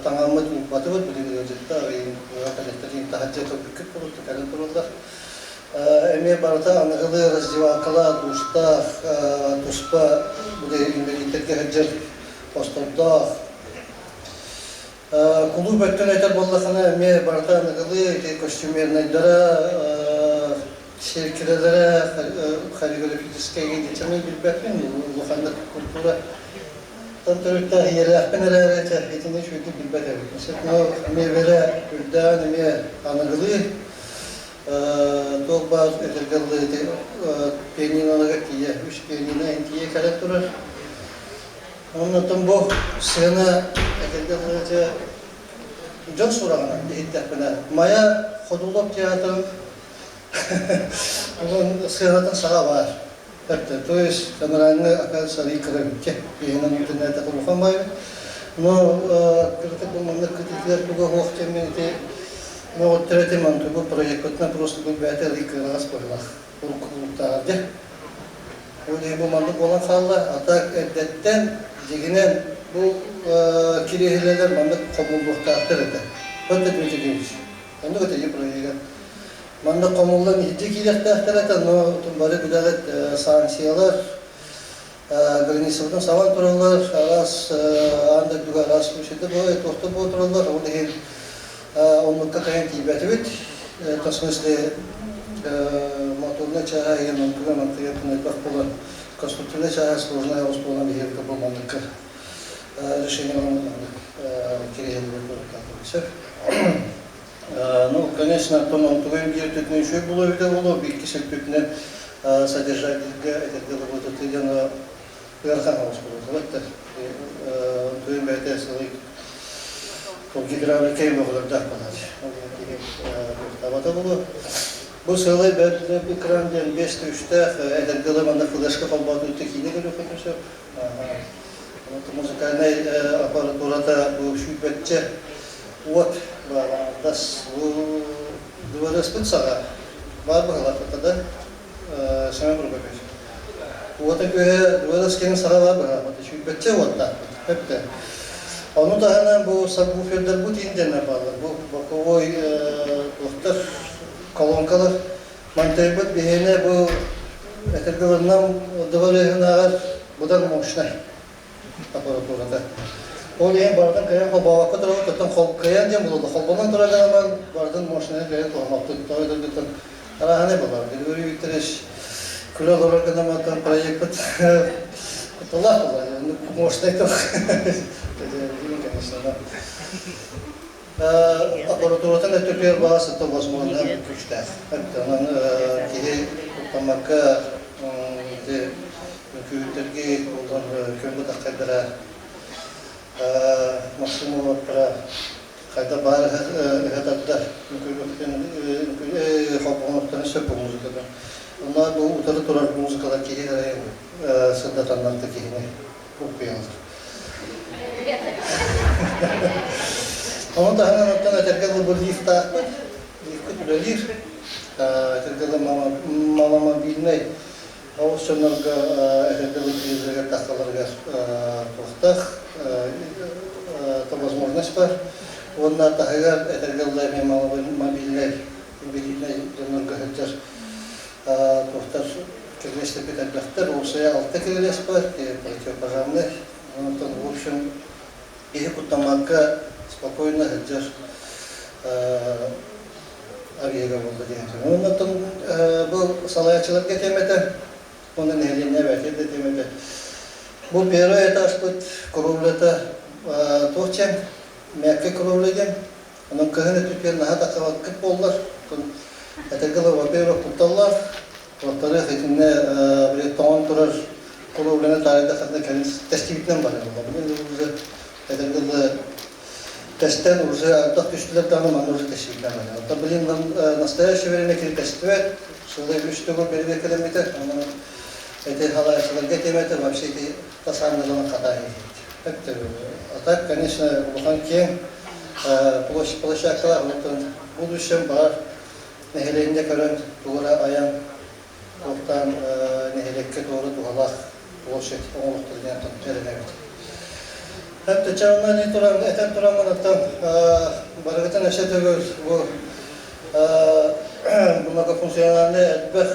таҥаммыт уурбатыбыт, билигин ыалдьыттар, коллектор таһырдьа көрбүккүт курдук кэлэн тураллар. Эмиэ барыта аныгылыы раздевалкалаах, душтаах, туспа инвалидтарга сылдьар хостордоох. Кулууп өттүн этэр буоллахына, эмиэ барыта аныгылыы ити костюмернайдара, сиэркилэлэрэ, хореографическай дичаны билбэппин, улаханнык культура тан төрүттээх ийэлээхпин эрээри, итини үчүгэйдик билбэт эбиппин. Но миэбэлэ үрдээн эмиэ аныгылыы туох баар этэргэ дылы ити пианиналарга тиийэ, үс пианино тиийэ кэлэн турар. Оннотон бу сцена этэргэ дылы дьон сураҕынан иһиттэхпинэ, Майа Ходулов театрын сыанатын саҕа баар. То есть генеральный оказывается Рикровиче, иһинэн интернете улахан баайбыт. Но кырытык бу маннык кытытыгар туга суох диэммин ити моҕоттор этим онтугу проекпытына просто бу бэйэтэ Рикровас быһылах урукку кулуктааҕар дьэ. Ол иһин бу маннык буолан хаалла. А так эрдэттэн дьигинэн бу кириэһилэлэр маннык хомуллуохтаахтар этэ. Петр Дмитриевич, оннук этэ проега. Манна хомуллан иһирдьэ киириэхтээхтэр этэ, но бары билэҕит санкциялар границабытын сабан тураллар, араас аан дойдуга араас случайда туохта буола тураллар, ол иһин оннукка кыайан тиийбэтибит. Это в смысле моторная чааһа иһин онтуга мантыга элбэх буолан конструктивная чааһа сложная оҕус буолан биһиэхэ бу манныкка решение ылыммыт кириэһилэр сөп. Ну, конечно, оттон онтугай биир өттүтүнэн үчүгэй буолуо эбитэ буолуо, иккис өттүтүнэн содержательгэ этэргэ дылы диэн ыарахан оҕус буолуо. Онтугай бэйэтэ сылый гидравлика мөҕөлөрдөөх буолар. Табата буолуо. Бу сыалай бэрт экран диэн биэс үстээх этэргэ дылы манна флешка холбооту киинэ көрүөххүтүн сөп. Музыкальнай аппаратурата бу сүүрбэччэ уот баар бу дыбарыаспыт саҕа баар быһалаахпыт да Семен Прокопьевич. Уота күөһэ дыбарыас киһин саҕа баар быһалаахпыт сүүрбэччэ уоттаахпыт өптө. Ону таһынан бу сабвуфердарбыт индиэннэр бааллар. Бу боковой туохтар колонкалар Мантайбыт биһиэнэ бу этэргэ дылы дыбарыаһынааҕар быдан мощнай аппаратурата. Ол иһин барытын кыайан холбообокко турабыт, оттон кыайан диэн буолуо, холбонон турар гынан барытын мощнайын кыайан туһаммаппыт. Тоҕо өтөргүттэн арааһынай буолар. Григорий Викторович күлэ олорор гынан оттон проекпыт кутталаах буолар. Мощнай тыл. Конечно, да. Аппаратуратын өттүтүгэр баҕа сыта возможно күүстээх. Онон киһи куттаммакка ити үҥкүүһүттэргэ буолан көҥүл таххайдара Максимоваттара хайда баар ыһатардар үҥкүүһүттэн холбоҥуохтарын сөп бу музыкада. Онно бу утары турар музыкалар киһи сырдатаннар да киһини укпуйалар. Ону таһынан оттон этэргэ дылы бу лифтаахпыт, лифпит үлэлиир. Этэргэ дылы маломобильнай оҕус дьоннорго этэргэ дылы киирэллэригэр тахсалларыгар туохтаах то возможность бар. Уонна таһыгар этэргэ дылы эмиэ маломобильнай инвалиднай дьоннорго сылдьар туохтар кирилиэстэрбит элбэхтэр. Уопсайа алта кирилиэс бар, противопожарный. Онтон, в общем, киһи куттаммакка спокойно сылдьар объега буолла диэн. Онтон бу салайааччыларга тиэмэтэ, уонна нэһилиэнньэ бэйэтэ да тиэмэтэ. Бу первый этажпыт кровлята туох диэн, мягкая кровля диэн. Онон кыһын өттүтүгэр наһаа тахсыбаккыт буоллар, этэргэ дылы, во-первых, кутталлаах, во-вторых, итиннэ били тоҥон турар кровляны таарыйдаххытына кэлин тэстибитинэн барар буолла. Уже этэргэ дылы тэстэн уже ардах түстүлэр даҕаны манна уже тэстибитинэн барар. Оттон блин настоящее время кини тэстибэт, сылы үс төгүл бэрэбиэркэлэммитэ, онон эти халааччыларга тиэмэтэ вообще ити тас ааннарынан хатаа А так, конечно, улахан киэҥ. площадкалаах онтон будущем баар нэһилиэнньэ көрөн тугу эрэ айан туохтаан нэһилиэккэ туора туһалаах площадь оҥоруохтара диэн эрэнэбит. Эптэ туран этэн тураммын оттон барыгытын өссө төгүл бу многофункциональный элбэх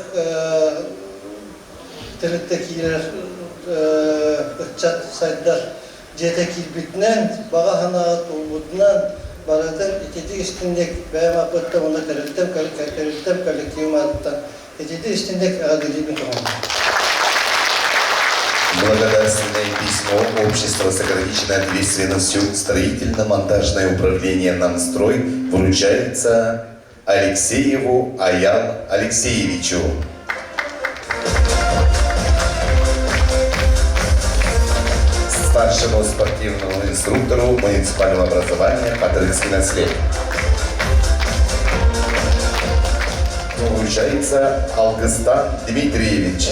тэрилтэ киирэр ыччат сайдар дьиэтэ киирбитинэн, баҕа санаа туолбутунан барытын ититик истинник бэйэм ааппыттан уонна тэрилтэм тэрилтэм коллективым аатыттан ититик истинник эҕэрдэлиибин көҥүллүүбүн. Благодарственное письмо Общества с ограниченной ответственностью «Строительно-монтажное управление Намстрой» вручается Алексееву Аян Алексеевичу. Старшему спортивному инструктору муниципального образования Патрицкий наслед. Вручается Алгыстан Дмитриевич.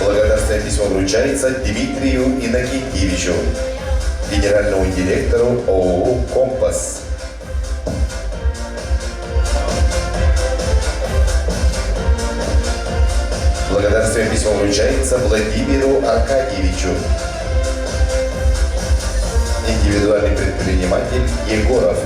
Благодарственное письмо вручается Дмитрию Иннокентьевичу, генеральному директору ООО «Компас». Благодарственное письмо вручается Владимиру Аркадьевичу, индивидуальный предприниматель Егоров.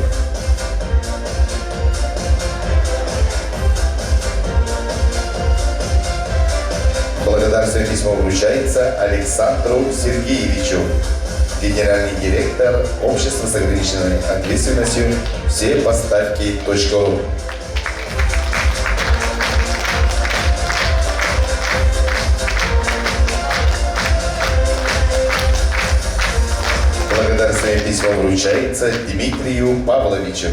Благодарственное письмо вручается Александру Сергеевичу, генеральный директор общества с ограниченной ответственностью «Все поставки.ру». Благодарственное письмо вручается Дмитрию Павловичу.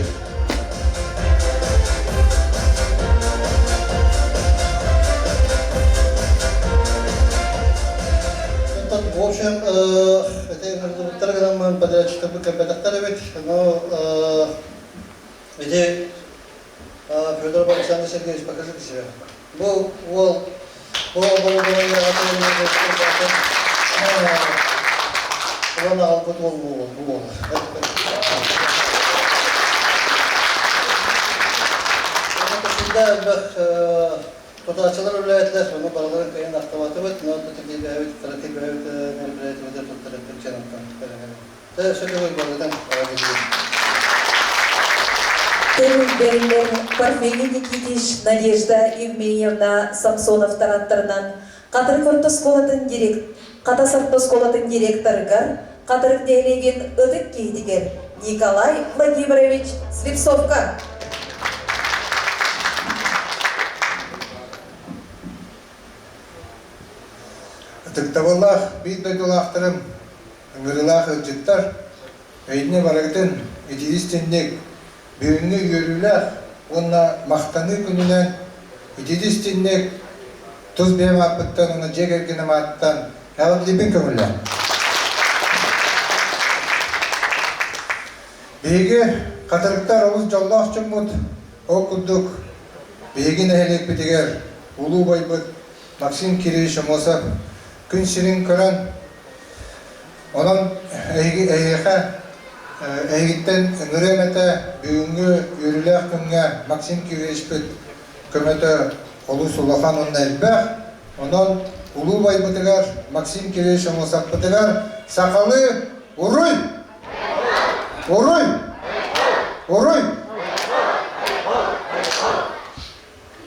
В общем, это грамман подрядчиков кэлбэтэхтэр эбит. Но ити Федор Александр Сергеевич, покажите себя. Бу уол бу оборудование Улан аҕалбыт уол бу бу уол. Элбэх тутааччылар үлэлээтилэр, ону барыларын кыайан ахтыбатыбыт, но тэтигийбэбит, кыратыйбэбит мероприятиебытын туттарыппыт дьонуттан Өссө барытын Тыл Парфений Никитич, Надежда Евменьевна Самсоновтар аттарынан Хатырык орто оскуолатын директ Хатас орто оскуолатын директорыгар Хатырык нэһилиэгин ытык киһитигэр Николай Владимирович Слепцовка. Ытыктабыллаах биир дойдулаахтарым, ыҥырыылаах ыалдьыттар, эйиэнэ барыгытын итии-истиҥник, бүгүҥҥү үөрүүлээх уонна махтаныы күнүнэн итии-истиҥник тус бэйэм ааппыттан уонна дьиэ кэргэним ааттан эҕэрдэлиибин көҥүллээн. Биһиги хатырыктар олус дьоллоох дьоммут, ол курдук биһиги нэһилиэкпитигэр улуу убайбыт Максим Кириллович Аммосов күн сирин көрөн Онон эһиги эһиэхэ эһигиттэн ыҥырыам этэ бүгүҥҥү үөрүүлээх күҥҥэ Максим Кирилловичпыт көмөтө олус улахан уонна элбэх. Онон улуу убайбытыгар Максим Кириллович Аммосовпытыгар сахалыы уруй! Уруй! Уруй!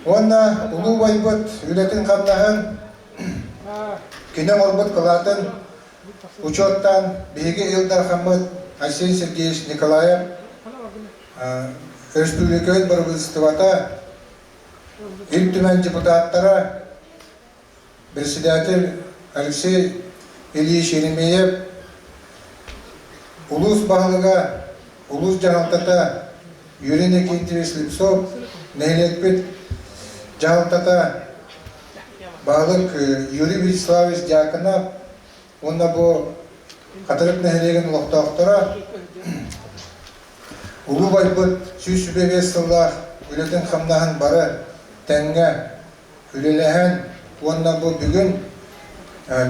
Уонна улуу убайбыт үлэтин-хамнаһын Кини оҥорбут кылаатын учуоттаан биһиги Ил Дархаммыт Айсен Сергеевич Николаев Өрөспүүбүлүкэбит бырабыыталыстыбата, Ил Түмэн депутаттара, председатель Алексей Ильич Еремеев, улуус баһылыга, улуус дьаһалтата Юрий Никитич Слепцов, нэһилиэкпит дьаһалтата Баһылык Юрий Вячеславович Дьяконов уонна бу Хатырык нэһилиэгин олохтоохторо улуу байбыт 125 сыллаах үлэтин-хамнаһын бары тэҥҥэ үлэлэһэн уонна бу бүгүн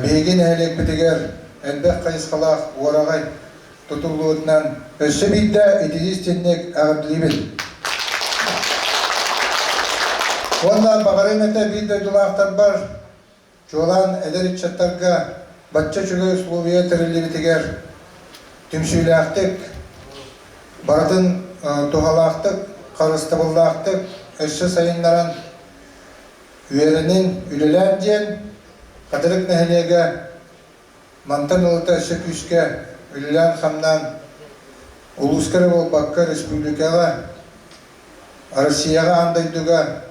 биһиги нэһилиэкпитигэр элбэх хайысхалаах уораҕай тутуллубутунан өссө биирдэ итии-истиҥник эҕэрдэлиибин. Уонна баҕарыам этэ биир дойдулаахтарбар, чуолаан эдэр ыччаттарга бачча үчүгэй условия тэриллибитигэр түмсүүлээхтик, барытын туһалаахтык, харыстабыллаахтык өссө сайыннаран үөрэнин, үлэлээн диэн Хатырык нэһилиэгэ Мантан ылата өссө күүскэ үлэлээн-хамнаан улууска эрэ буолбакка республикаҕа, Россияҕа, аан дойдуга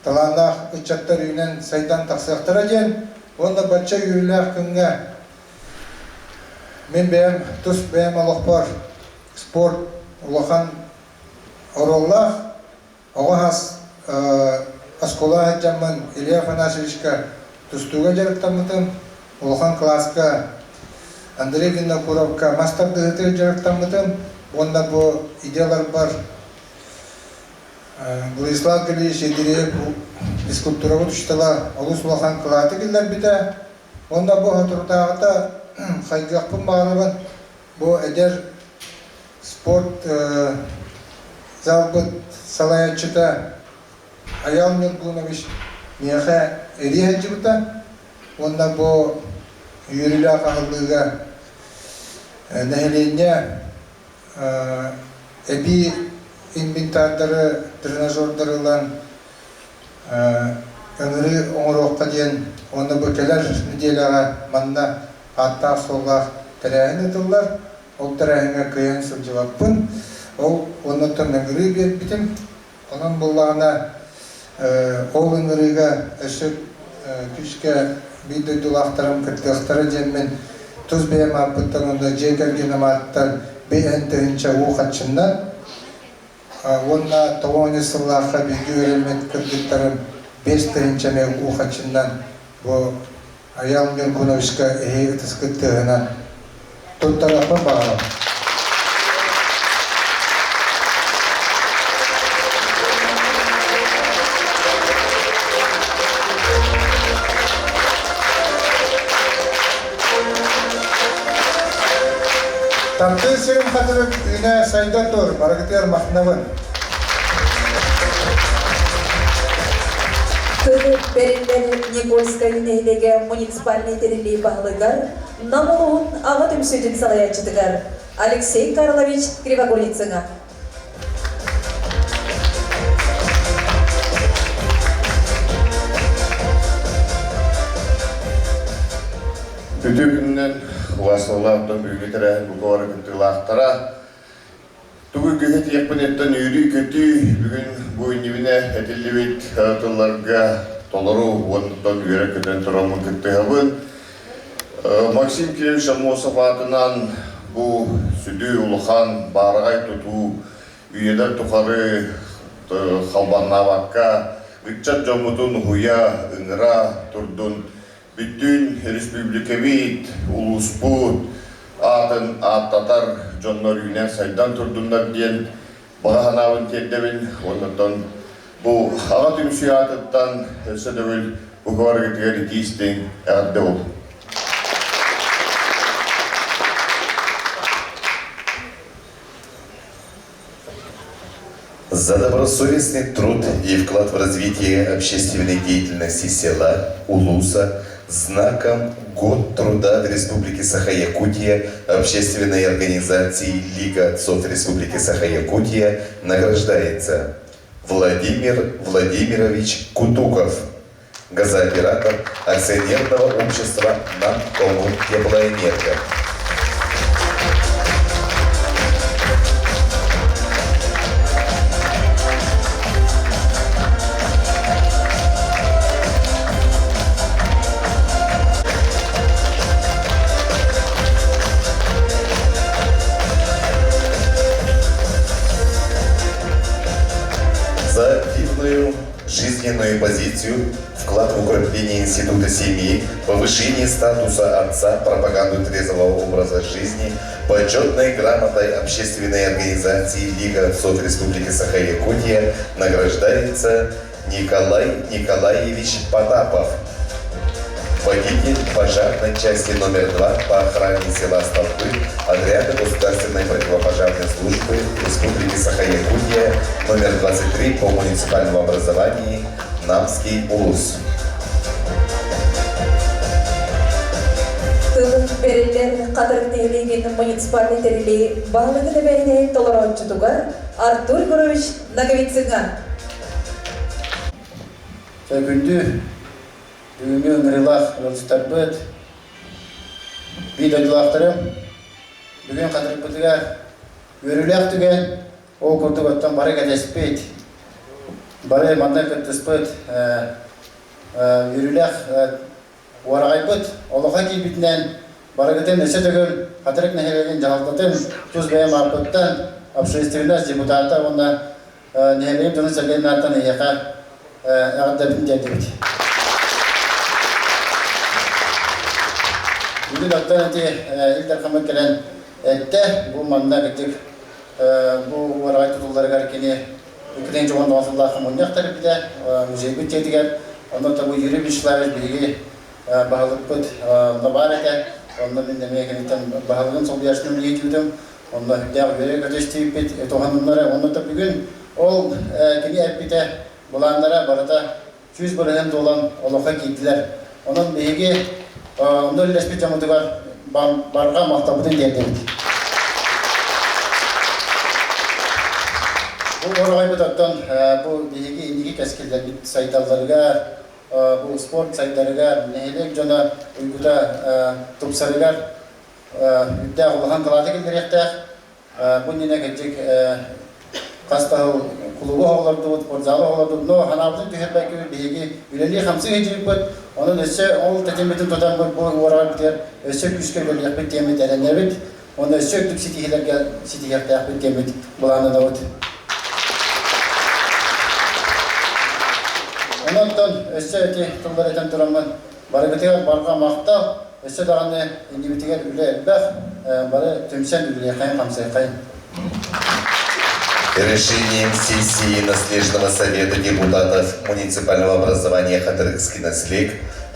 талааннаах ыччаттар үүнэн сайдан тахсыахтара диэн уонна бачча үөрүүлээх күҥҥэ мин бэйэм тус бэйэм олохпор спорт улахан оруоллаах. Оҕо хас оскуола сылдьаммын Илья Афанасьевичка тустууга дьарыктаммытым, улахан кылааска Андрей Винокуровка мас тардыһыытыгар дьарыктаммытым уонна бу идеяларбар Владислав Григорьевич Ядреев физкультурабыт учуутала олус улахан кылааты киллэрбитэ. Уонна бу соторутааҕыта хайгыахпын баҕарабын, бу эдэр спорт залбыт салайааччыта Айаал Ньургунович миэхэ эрийэ сылдьыбыта уонна бу үөрүүлээх аһыллыыга нэһилиэнньэ эбии инвентардары, тренажердары ылан ыҥырыы оҥоруохха диэн уонна бу кэлэр нэдиэлэҕэ манна ааттаах-суоллаах тэрээһин ыытыллар. Ол тэрээһиҥҥэ кыайан сылдьыбаппын. Ол оннуттан ыҥырыы биэрбитим. Онон буоллаҕына ол ыҥырыыга өссө күүскэ биир дойдулаахтарым кыттыахтара диэммин тус бэйэм ааппыттан уонна дьиэ кэргэним ааттан биэһэн тыһыынча уу хаччыннан уонна тоҕо сыллаахха бииргэ үөрэммит кыргыттарым 5 тыһыынча эмиэ уу хаччыннан бу Айаал Ньургуновичка эһиги ытыскыт тыаһынан туттарыахпын баҕарабын. Таптыыр сирим хатырык үүнэ сайда тур, барыгытыгар махтанабын. Тыл бэриллэр Никольскай нэһилиэгэ муниципальнай тэриллии баһылыгар Нам улууһун аҕа түмсүүтүн салайааччытыгар Алексей Карлович Кривогорницыҥа. Үтүө күнүнэн Василовна бүгүҥҥү тэрээһин бука бары кыттыылаахтара. Тугу күһү тиэхпиниттэн үөрүү-көтүү бүгүн бу иннибинэ этиллибит тылларга толору уоннаттан үөрэ-көтөн тураммын кыттыһабын. Максим Кириллович Аммосов аатынан бу сүдү улахан баараҕай тутуу үйэлэр тухары халбаннаабакка ыччат дьоммутун уһуйа, ыҥыра турдун Бүттүүн республикабыт, улууспут аатын ааттатар дьоннор үүнэн-сайдан турдуннар диэн баҕа санаабын тиэрдэбин. Оннуттан бу аҕа түмсүү аатыттан өссө төгүл бука барыгытыгар итии-истиҥ эҕэрдэ буоллун. За добросовестный труд и вклад в развитие общественной деятельности села Улуса знаком «Год труда в Республике Саха-Якутия» общественной организации Лига отцов Республики Саха-Якутия награждается Владимир Владимирович Кутуков, газооператор акционерного общества «Намкоммунтеплоэнерго». За активную жизненную позицию, вклад в укрепление института семьи, повышение статуса отца, пропаганду трезвого образа жизни, почетной грамотой общественной организации Лига отцов Республики Саха-Якутия награждается Николай Николаевич Потапов. Водитель пожарной части номер 2 по охране села Столпы отряда Государственной противопожарной службы Республики Саха-Якутия номер 23 по муниципальному образованию Намский улус. Тыл бэриллэр Хатырык нэһилиэгин муниципальнай тэрилии баһылыгын эбээһинэһин толорооччутугар Артур Егорович Ноговицыҥа. Күндү бүгүҥҥү ыҥырыылаах ыалдьыттарбыт, биир дойдулаахтарым, бүгүн Хатырыкпытыгар үөрүүлээх түгэн, ол курдук оттон бары кэтэспит, бары манна кыттыспыт үөрүүлээх уораҕайбыт олохо киирбитинэн барыгытын өссө төгүл Хатырык нэһилиэгин дьаһалтатын тус бэйэм ааппыттан общественность депутата уонна нэһилиэгим дьонун-сэргэтин ааттан эһиэхэ эҕэрдэбитин тиэрдэбит. Бүгүн оттон ити Ил Дархаммыт кэлэн эттэ, бу манна кырдьык бу уораҕай тутулларыгар кини Иккитин чоҕун сыллаахха мунньах тэрийбитэ музейбыт дьиэтигэр. Онно бу Юрий Вячеславович биһиги баһылыкпыт онно баар этэ. Онно мин эмиэ киниттэн баһылыгын солбуйааччытын үлэлиибитим. Онно үрдээх үөрэ-көтө истибиппит, туһаныннара. Онно бүгүн ол кини эппитэ, былааннара барыта 100% туолан олоххо киирдилэр. Онон биһиги онно үлэлэспит дьоммутугар барҕа махталбытын тиэрдэбит. Бу уораҕайбыт оттон бу биһиги инники кэскиллэрбит сайдалларыгар, бу спорт сайдарыгар, нэһилиэк дьоно уйгута тупсарыгар үрдээх улахан кылааты киллэриэхтээх. Бу иннинэ кырдьык хас да сыл клубу оҕолордубут, спортзалы оҕолордубут, но ханаабытын түһэрбэккэ биһиги үлэлии-хамсыы сылдьыбыппыт. Онон өссө ол тэтиммитин тутан бу уораҕайбытыгар өссө күүскэ үлэлиэхпит диэммит эрэнэбит. Уонна өссө үрдүк ситиһиилэргэ ситиһиэхтээхпит диэммит былааннанабыт. Онон өссө ити тыллар этэн тураммын барыгытыгар барҕа махтал, өссө даҕаны иннибитигэр үлэ элбэх, бары түмсэн үлэлиэххэйин-хамсыаххайын. Решением сессии Наследного совета депутатов муниципального образования Хатырыкский наслег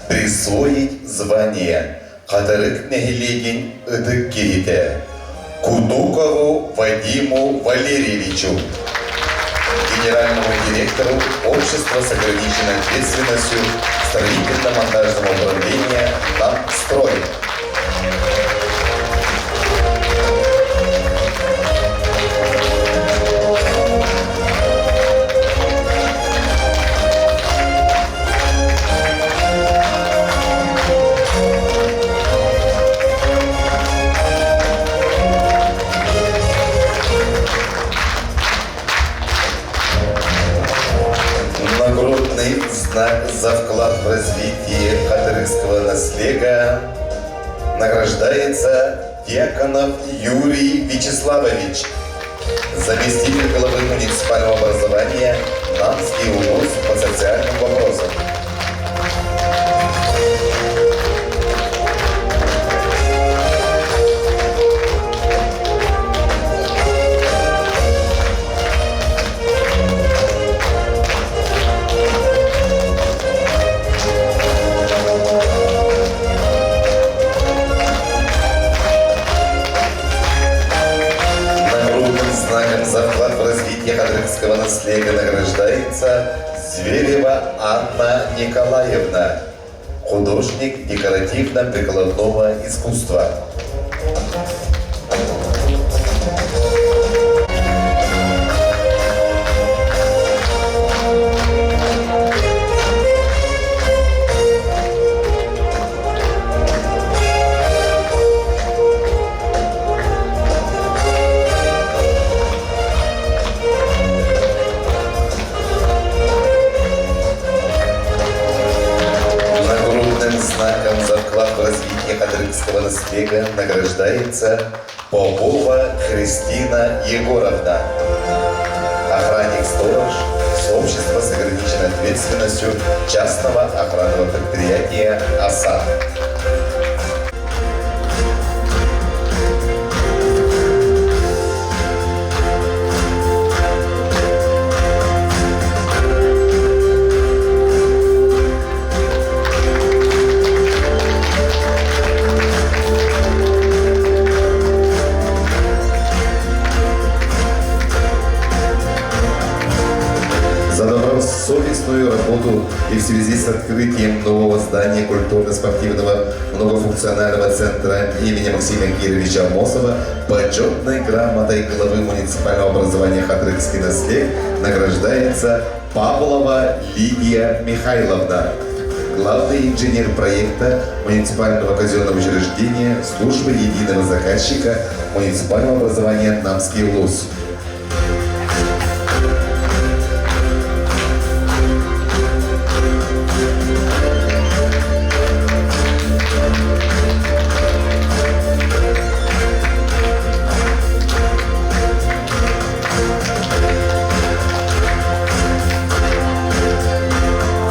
присвоить звание Хатырык нэһилиэгин ытык киһитэ Кутукову Вадиму Валерьевичу, генеральному директору Общества с ограниченной ответственностью строительно-монтажного управления «Тамстрой». Нагрудный знак за вклад в развитие хатырыкского наслега награждается Дьяконов Юрий Вячеславович, заместитель главы муниципального образования Намский улус по социальным вопросам. Нагрудным знаком за вклад в развитие хатырыкского наследия награждается Зверева Анна Николаевна, художник декоративно-прикладного искусства. Нагрудным знаком за вклад в развитие Хатырыкского наследия награждается Попова Христина Егоровна, охранник-сторож с общества с ограниченной ответственностью частного охранного предприятия «ОСА». добросовестную работу и в связи с открытием нового здания культурно-спортивного многофункционального центра имени Максима Кировича Амосова почетной грамотой главы муниципального образования Хатрыкский наслед награждается Павлова Лидия Михайловна, главный инженер проекта муниципального казенного учреждения службы единого заказчика муниципального образования «Намский ЛУС».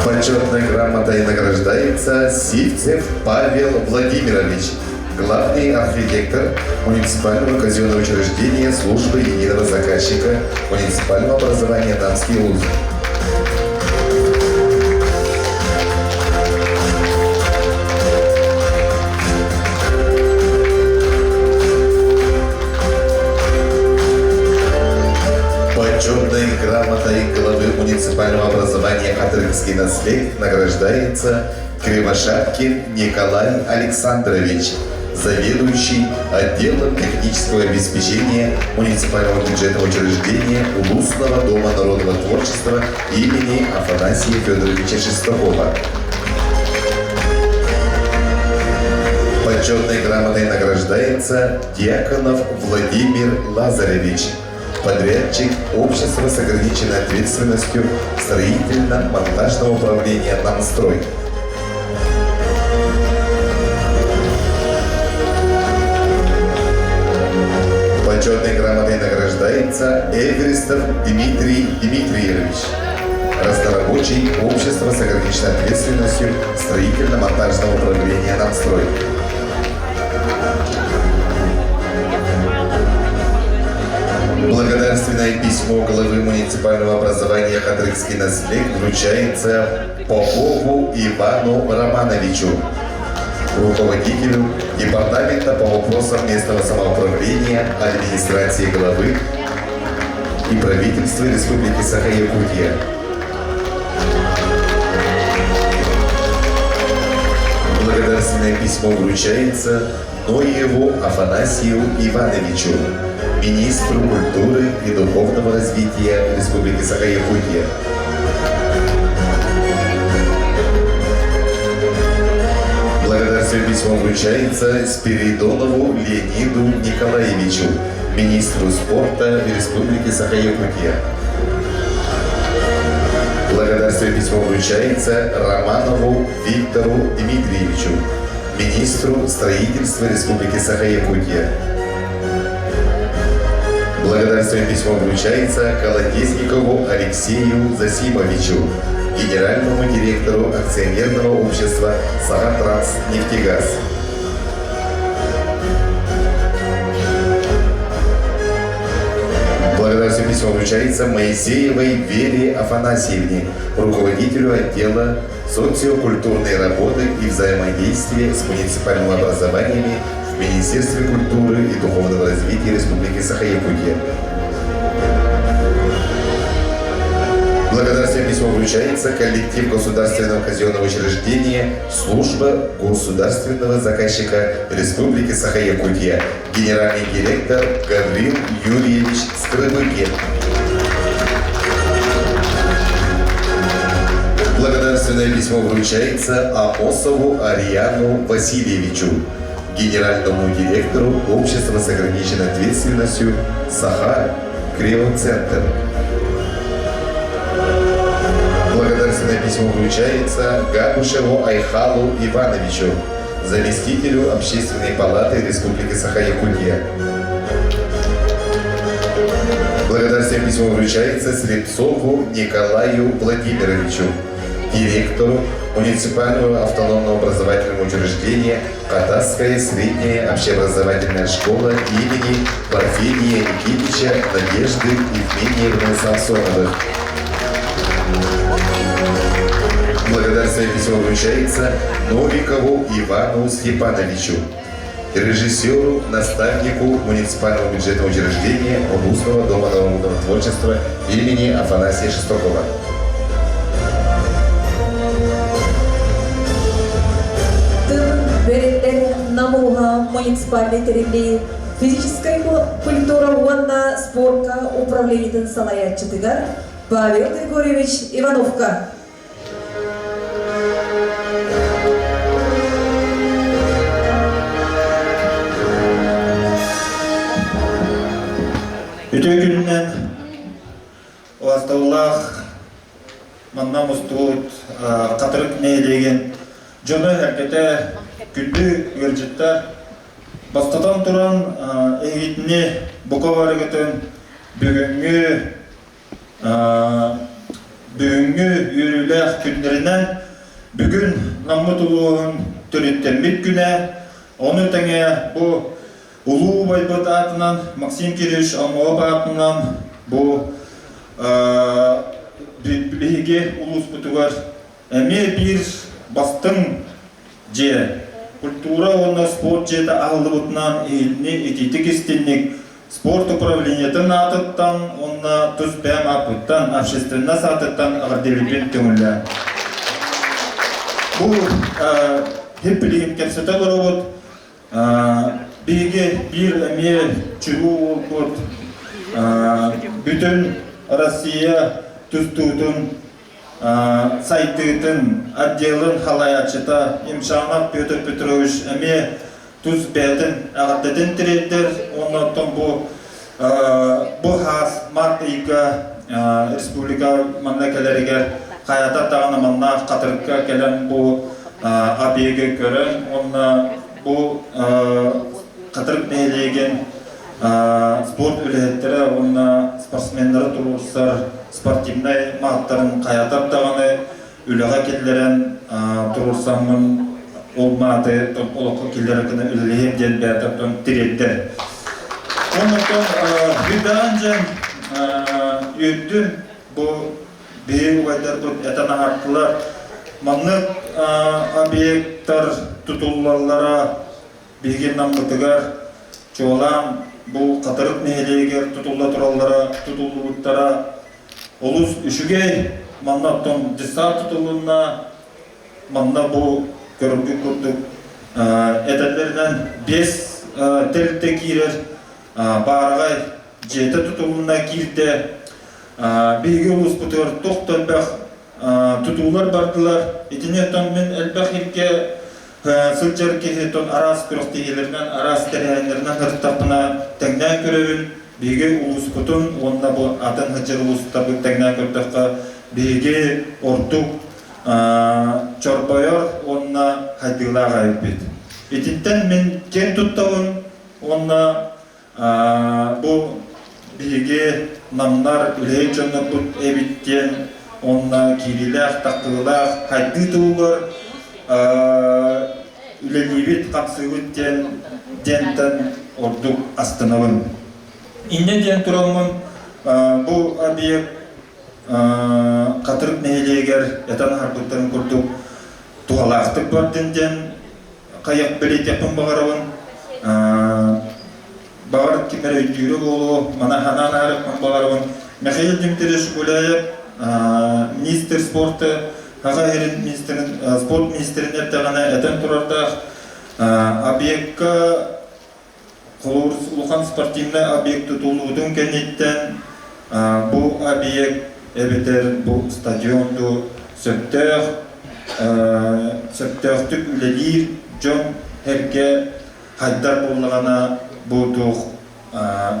Почетной грамотой награждается Сивцев Павел Владимирович, главный архитектор муниципального казенного учреждения службы единого заказчика муниципального образования «Намский УЗ». Почетной грамотой главы муниципального образования Хатрыкский наслед награждается Кривошапкин Николай Александрович, заведующий отделом технического обеспечения муниципального бюджетного учреждения Улусного дома народного творчества имени Афанасия Федоровича Шестакова. Почетной грамотой награждается Дьяконов Владимир Лазаревич, подрядчик общества с ограниченной ответственностью строительно-монтажного управления «Намстрой». Почетной грамотой награждается Эверестов Дмитрий Дмитриевич, разнорабочий общества с ограниченной ответственностью строительно-монтажного управления «Намстрой». Благодарственное письмо главы муниципального образования Хатрыкский наслед вручается Попову Ивану Романовичу, руководителю Департамента по вопросам местного самоуправления администрации главы и правительства Республики Саха-Якутия. Благодарственное письмо вручается Ноеву Афанасию Ивановичу, министру культуры и духовного развития Республики Саха-Якутия. Благодарственное письмо вручается Спиридонову Леониду Николаевичу, министру спорта Республики Саха-Якутия. Благодарственное письмо вручается Романову Виктору Дмитриевичу, министру строительства Республики Саха-Якутия. Благодарственное письмо вручается Колодезникову Алексею Засимовичу, генеральному директору акционерного общества «Сахатранснефтегаз». Благодарственное письмо вручается Моисеевой Вере Афанасьевне, руководителю отдела социокультурной работы и взаимодействия с муниципальными образованиями в Министерстве культуры и духовного развития Республики Саха-Якутия. Благодарственное письмо вручается коллектив Государственного казенного учреждения Служба государственного заказчика Республики Саха-Якутия, генеральный директор Гаврил Юрьевич Скрыбыкин. Благодарственное письмо вручается Амосову Ариану Васильевичу, генеральному директору общества с ограниченной ответственностью «Саха Криоцентр». Благодарственное письмо вручается Габушеву Айхалу Ивановичу, заместителю Общественной палаты Республики Саха-Якутия. Благодарственное письмо вручается Слепцову Николаю Владимировичу, директору муниципального автономного образовательного учреждения Катасская средняя общеобразовательная школа имени Парфения Никитича Надежды Евгеньевны Самсоновых. Благодарственное письмо вручается Новикову Ивану Степановичу, режиссеру, наставнику муниципального бюджетного учреждения Областного дома народного творчества имени Афанасия Шестокова. муниципальнай тэриллии физическэй культура уонна спорка управлениетын салайааччытыгар Павел Григорьевич Ивановка. Үтүө күнүнэн Убастабыллаах манна мустубут Хатырык нэһилиэгин дьоно-сэргэтэ, күндү ыалдьыттар, бастатан туран эһигитини бука барыгытын бүгүҥҥү бүгүҥҥү үөрүүлээх күннэринэн бүгүн Наммыт улууһун төрүттэммит күнэ, ону тэҥэ бу Улуу убайбыт аатынан Максим Кириллович Омолов аатынан бу биһиги улууспутугар эмиэ биир бастыҥ дьиэ, культура уонна спорт дьиэтэ аһыллыбытынан иһитини итиитик истинник спорт управлениетын аатыттан уонна тус бэйэм ааппыттан общественность аатыттан эҕэрдэлиирбин көҥүллээн. Бу хип билигин кэпсэтэ олоробут. Биһиги биир эмиэ чулуу уолбут бүтүн Россия тустуутун сайдыытын отделын халайааччыта Имшанов Петр Петрович эмиэ тус бэйэтин эҕэрдэтин тириэрдэр уонна оттон бу бу хаас март ыйга республика манна кэлэригэр хайата даҕаны манна Хатырыкка кэлэн бу объегы көрөн уонна бу Хатырык нэһилиэгин спорт үлэһиттэрэ уонна спортсменнары туруорсар спортивнай мааттарын хайатар даҕаны үлэҕэ киллэрэн туруорсаммын ол мааты олоххо киллэрэр гына үлэлэһиэм диэн бэйэтэ тириэрдэр. Оннуктан Бүтээн дьэн үөрдүм бу биһиги убайдарбыт этэн аһартылар. Маннык объектар тутуллаллара биһиги Наммытыгар чуолаан бу Хатырык нэһилиэгэр тутулла тураллара тутуллубуттара олус үчүгэй. Манна оттон десант тутулунна, манна бу көрөргүт курдук этэллэринэн биэс тэрилтэ киирэр баараҕай дьиэтэ тутулунна киирдэ. Биһиги улууспутугар туох да элбэх тутуулар бардылар. Итини оттон мин элбэх иргэ сылдьар киһи оттон араас күрэхтэһиилэринэн, араас тэрээһиннэринэн сырыттахпына тэҥнээн көрөбүн. Биһиги улууспутун уонна бу атын сылдьар улуустарбыт тэҥнээн көрдөххө, биһиги ордук чорбойор уонна хайдыылаах эбиппит. Итинтэн мин киэн туттабын уонна Бу биһиги намнар үлэһит дьоннорбут эбит диэн уонна киириилээх, тахтыылаах хайдыы туһугар үлэлиибит, хамсыыбыт диэн диэнтэн ордук астынабын. Инньэ диэн тураммын бу объект Хатырык нэһилиэгэр этэн аһарбыттарын курдук туһалаахтык бардын диэн хайах бэлиэтиэхпин баҕарабын. Баҕар ким эрэ өйдүүрэ буолуо, мана ханаан аарыахпын баҕарабын. Михаил Дмитриевич Гуляев министр спорта, Саха сирин министрин, спорт министрин эрдэҕинэ этэн турардаах объекка холобур улахан спортивнай объект тутуллубутун кэнниттэн бу объект эбэтэр бу стадион дуу сөптөөх сөптөөхтүк үлэлиир дьон сэргэ хайдар буоллаҕына бу туох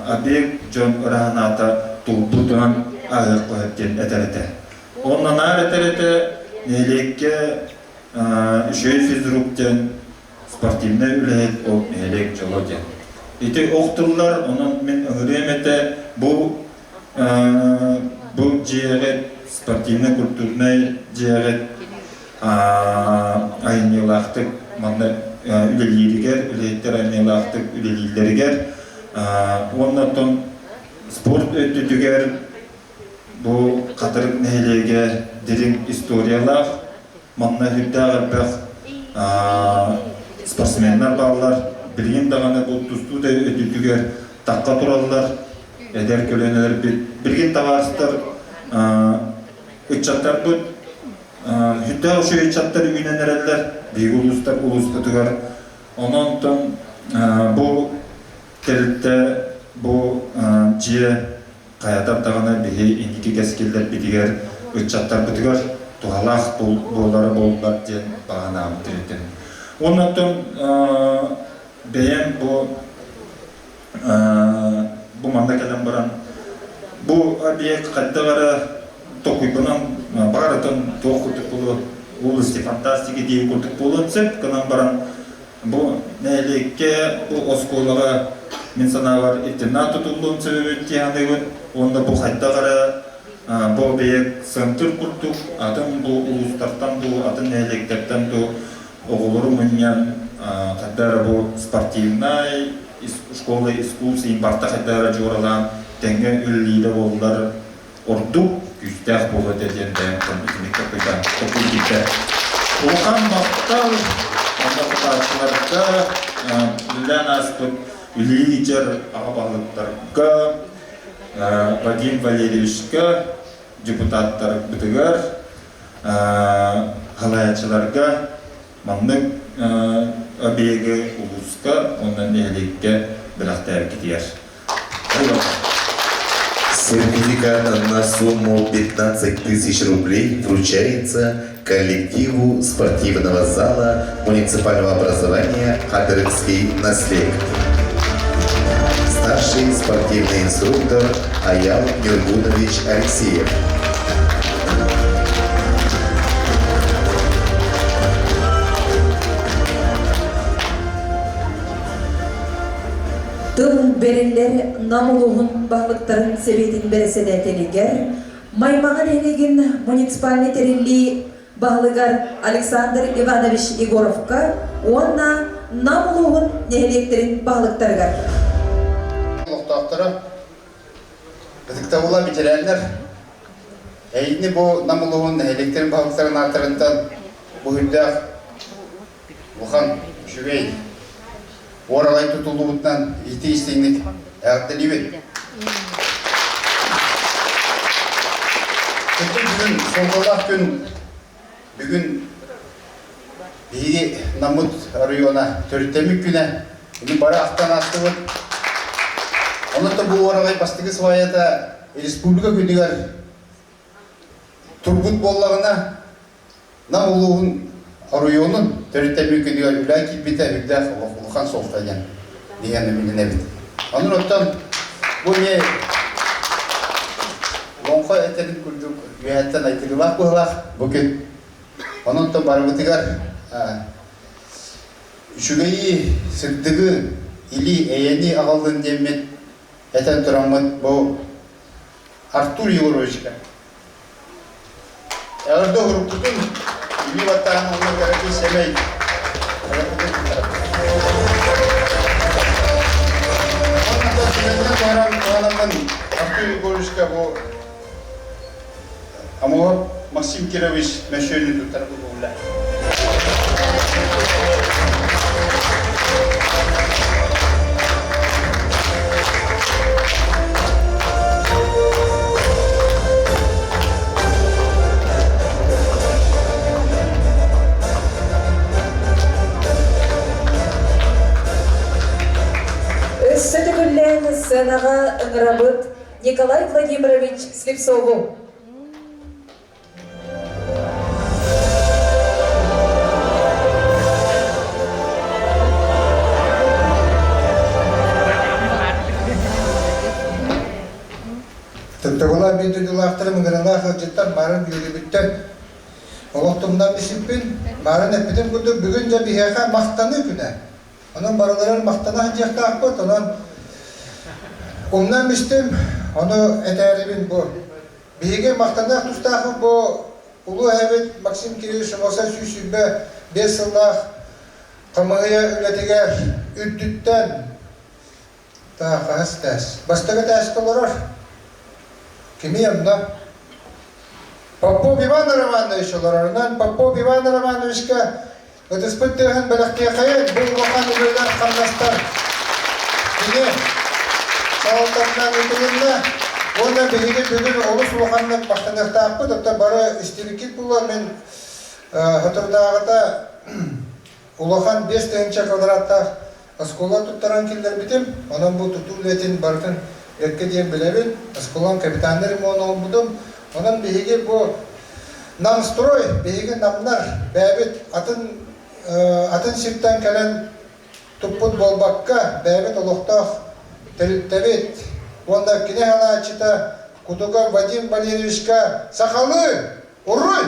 объект дьон ыраһанаата тулбутунан ааһыах көһөт диэн этэр этэ. Онно наар этэр этэ нэһилиэккэ үчүгэй физрук диэн спортивнай үлэһит ол нэһилиэк дьоло диэн. Ити ох тыллар, онон мин ыҥырыам этэ, бу бу дьиэҕит спортивнай-культурнай дьиэҕит айымньылаахтык манна үлэлииригэр, үлэһиттэр айымньылаахтык үлэлииллэригэр уонна оттон спорт өттүтүгэр бу Хатырык нэһилиэгэ дириҥ историялаах, Манна сүрдээх элбэх спортсменнар бааллар. Билигин даҕаны бу тустуу да өттүтүгэр тахха тураллар. Эдэр көлүөнэлэрбит. Билигин табаарыстар ыччаттарбыт сүрдээх үчүгэй ыччаттар үүнэн эрэллэр. Биһиги улуустар улууспутугар. Онон онтон Бу тэрилтэ бу дьиэ хайатар даҕаны биһи инники кэскиллэрбитигэр, ыччаттарбытыгар туһалаах буолара буоллар диэн баҕанаабыт этим. Уонна оттон бэйэм бу бу манна кэлэн баран бу объект хайдах эрэ токуйбунан баарытын туох курдук буолуо области фантастики диэн курдук буолуон сөп гынан баран Бу нэһилиэккэ, бу оскуолаҕа мин санаабар интернат тутуллуон сөп эбит дии саныыбын уонна бу хайдах эрэ бу объект центр курдук атын бу улуустартан дуу, атын нэһилиэктэртэн дуу оҕолору мунньан хайдах эрэ бу спортивнай школа искусств барыта хайдах эрэ дьуоралаан тэҥҥэ үлэлиирэ буоллар ордук күүстээх буолуо этэ диэн бэйэм итинник толкуйдаан толкуй киирдэ. Улахан махтал онно тутааччыларга, үлэлээн ааспыт лидер аҕа баһылыктарга, Вадим Валерьевичка, депутаттарбытыгар, халайааччыларга маннык объегы улууска уонна нэһилиэккэ бэлэхтээбиккитигэр. Сертификат на сумму 15 тысяч рублей вручается коллективу спортивного зала муниципального образования «Хатырыкский наслед». Старший спортивный инструктор Аял Нюргунович Алексеев. Тыл бэриллэр Нам улууһун баһылыктарын сэбиэтин бэрэссэдээтэлигэр Маймаҕа нэһилиэгин муниципальнай тэриллии баһылыгар Александр Иванович Егоровка уонна Нам улууһун нэһилиэктэрин баһылыктарыгар. Олохтоохторо ытыктабыллаах ветераннар, эйигини бу Нам улууһун нэһилиэктэрин баһылыктарын ааттарыттан бу үрдээх улахан үчүгэй уораҕай тутуллубутунан итии-истиҥник эҕэрдэлиибин. Кырдьык бүгүн суолталаах күн бүгүн биһиги Наммыт оройуона төрүттэммит күнэ. Ини бары ахтан аастыбыт. Онон да бу уораҕай бастакы сваята республика күнүгэр турбут буоллаҕына Нам улууһун оройуонун төрүттэммит күнүгэр үлэ киирбитэ үрдээх улахан суолта диэн биһиэнэ билинэбит. Онон оттон бу эмиэ Лоҥхо этэрин курдук үөһэттэн айдырыылаах быһыылаах бу күн. Онон оттон барыбытыгар үчүгэйи, сырдыгы, или эйэни аҕаллын диэммит этэн тураммыт бу Артур Егоровичка Эҕэрдэ уһуруккутун, илии баттаан уонна кэрэтин сэмэй Туһанаммын Артур Егоровичка бу Амуһап Максим Кирович мөссүөнүн туттарбыт буолла. Өссө төгүллээн сценаҕа ыҥырабыт Николай Владимирович Слепцову. Тыктыбылар биир дойдулаахтарым ыҥырыылаах ыалдьыттар марын үөрүүбүттэн олохтумнан бисиппин, марын эппитим курдук бүгүн дьэ биһиэхэ махтаныы күнэ. Онон барыларын махтана сылдьыахтаахпыт, онон умнан бистим, ону этээрибин бу. Биһиги махтаныах тустаахпыт бу улуу эһэбит Максим Кириллович Шимоса 125 сыллаах хамыыһыйа үлэтигэр үрдүттэн хаһыс этээс бастакы этээскэ олорор кимий онно Попов Иван Романович олорорунан Попов Иван Романовичка ытыспыт тыаһын бэлэхтиэхэйин бу улахан үлэлэр хамнастар кини салалтатынан ыытылынна уонна биһиги бүгүн олус улаханнык махтаныахтаахпыт оттон бары истибиккит буолуо мин соторутааҕыта улахан 5000 квадраттаах. Оскуола туттаран киллэрбитим, онон бу тутуу үлэтин барытын бэркэ диэн билэбин. Оскуолам капитальнай ремонт оҥорбутум. Онон биһиги бу Намстрой, биһиги намнар бэйэбит атын атын сиртэн кэлэн туппут буолбакка, бэйэбит олохтоох тэрилтэбит уонна кини салааччыта Кутука Вадим Валерьевичка сахалыы Уруй!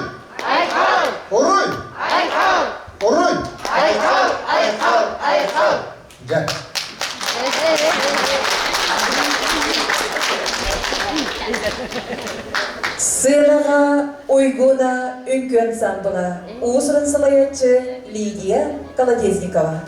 Айхал! Уруй! Айхал! Уруй! Айхал! Айхал! Айхал! Дьэ. Сыанаҕа Уйгуна үҥкүү ансаамбыла уус-уран салайааччы Лидия Колодезникова.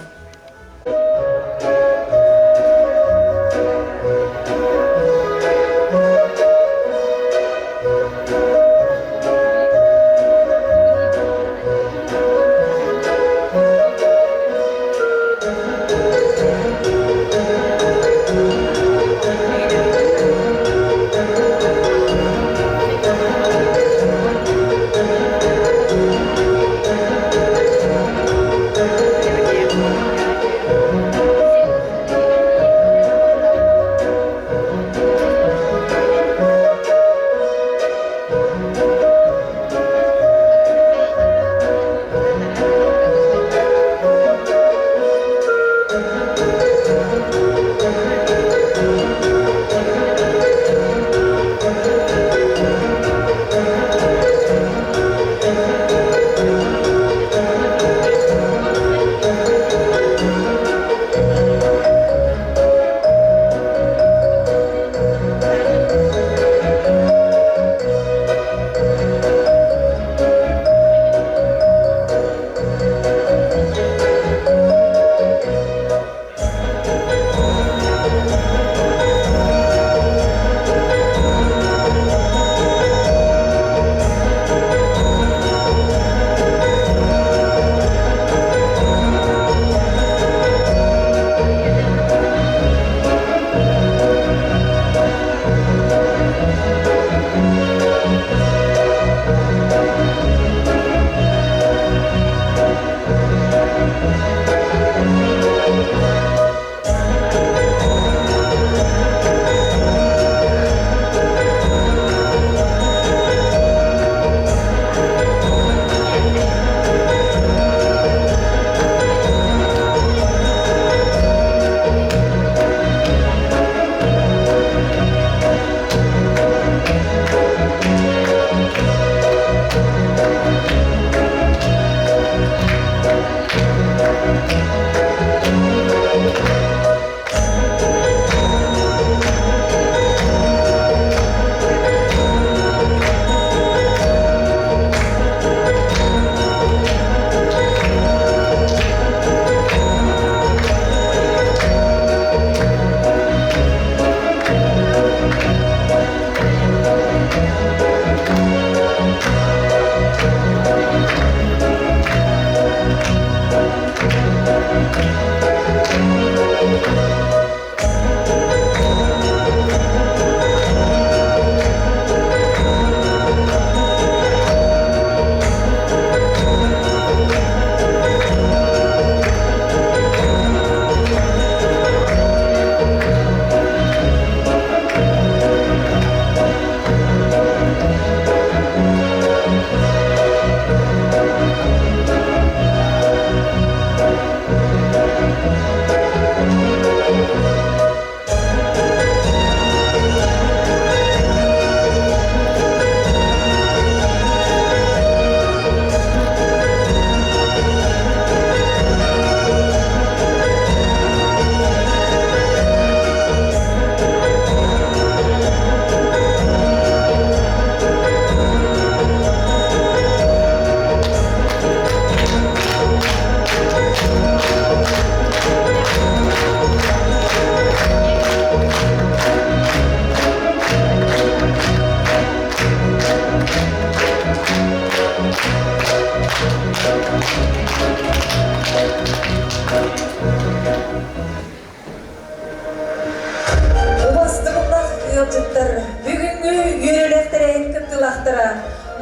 Убастыбыллах ыалдьыттар, бүгүҥҥү үөрүүлээх тэрээһин кыттыылаахтара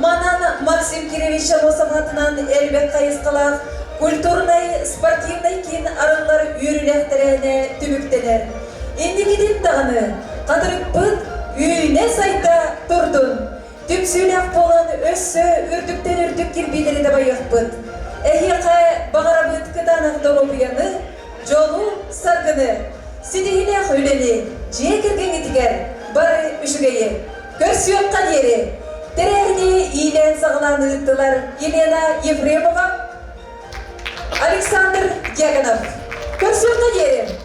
Манан Максим Кирович Амосов аатынан элбэх хайысхалаах Культурнай спортивнай киин арыллар үөрүүлээх тэрээһинэ түмүктэнэр. Инникитин даҕаны хатырыкпыт үүнэ-сайда турдун! Түмсүүлээх буолан өссө үрдүктэн үрдүк кирбиилэри дабайыахпыт. Эһиэхэ баҕарабыт кытаанах доруобуйаны, дьолу-саргыны, ситиһиилээх үлэни, дьиэ кэргэҥҥитигэр бары үчүгэйи! Көрсүөххэ диэри! Тэрээһини иилээн-саҕалаан ыыттылар Елена Ефремова, Александр Дьяконов. Көрсүөххэ диэри!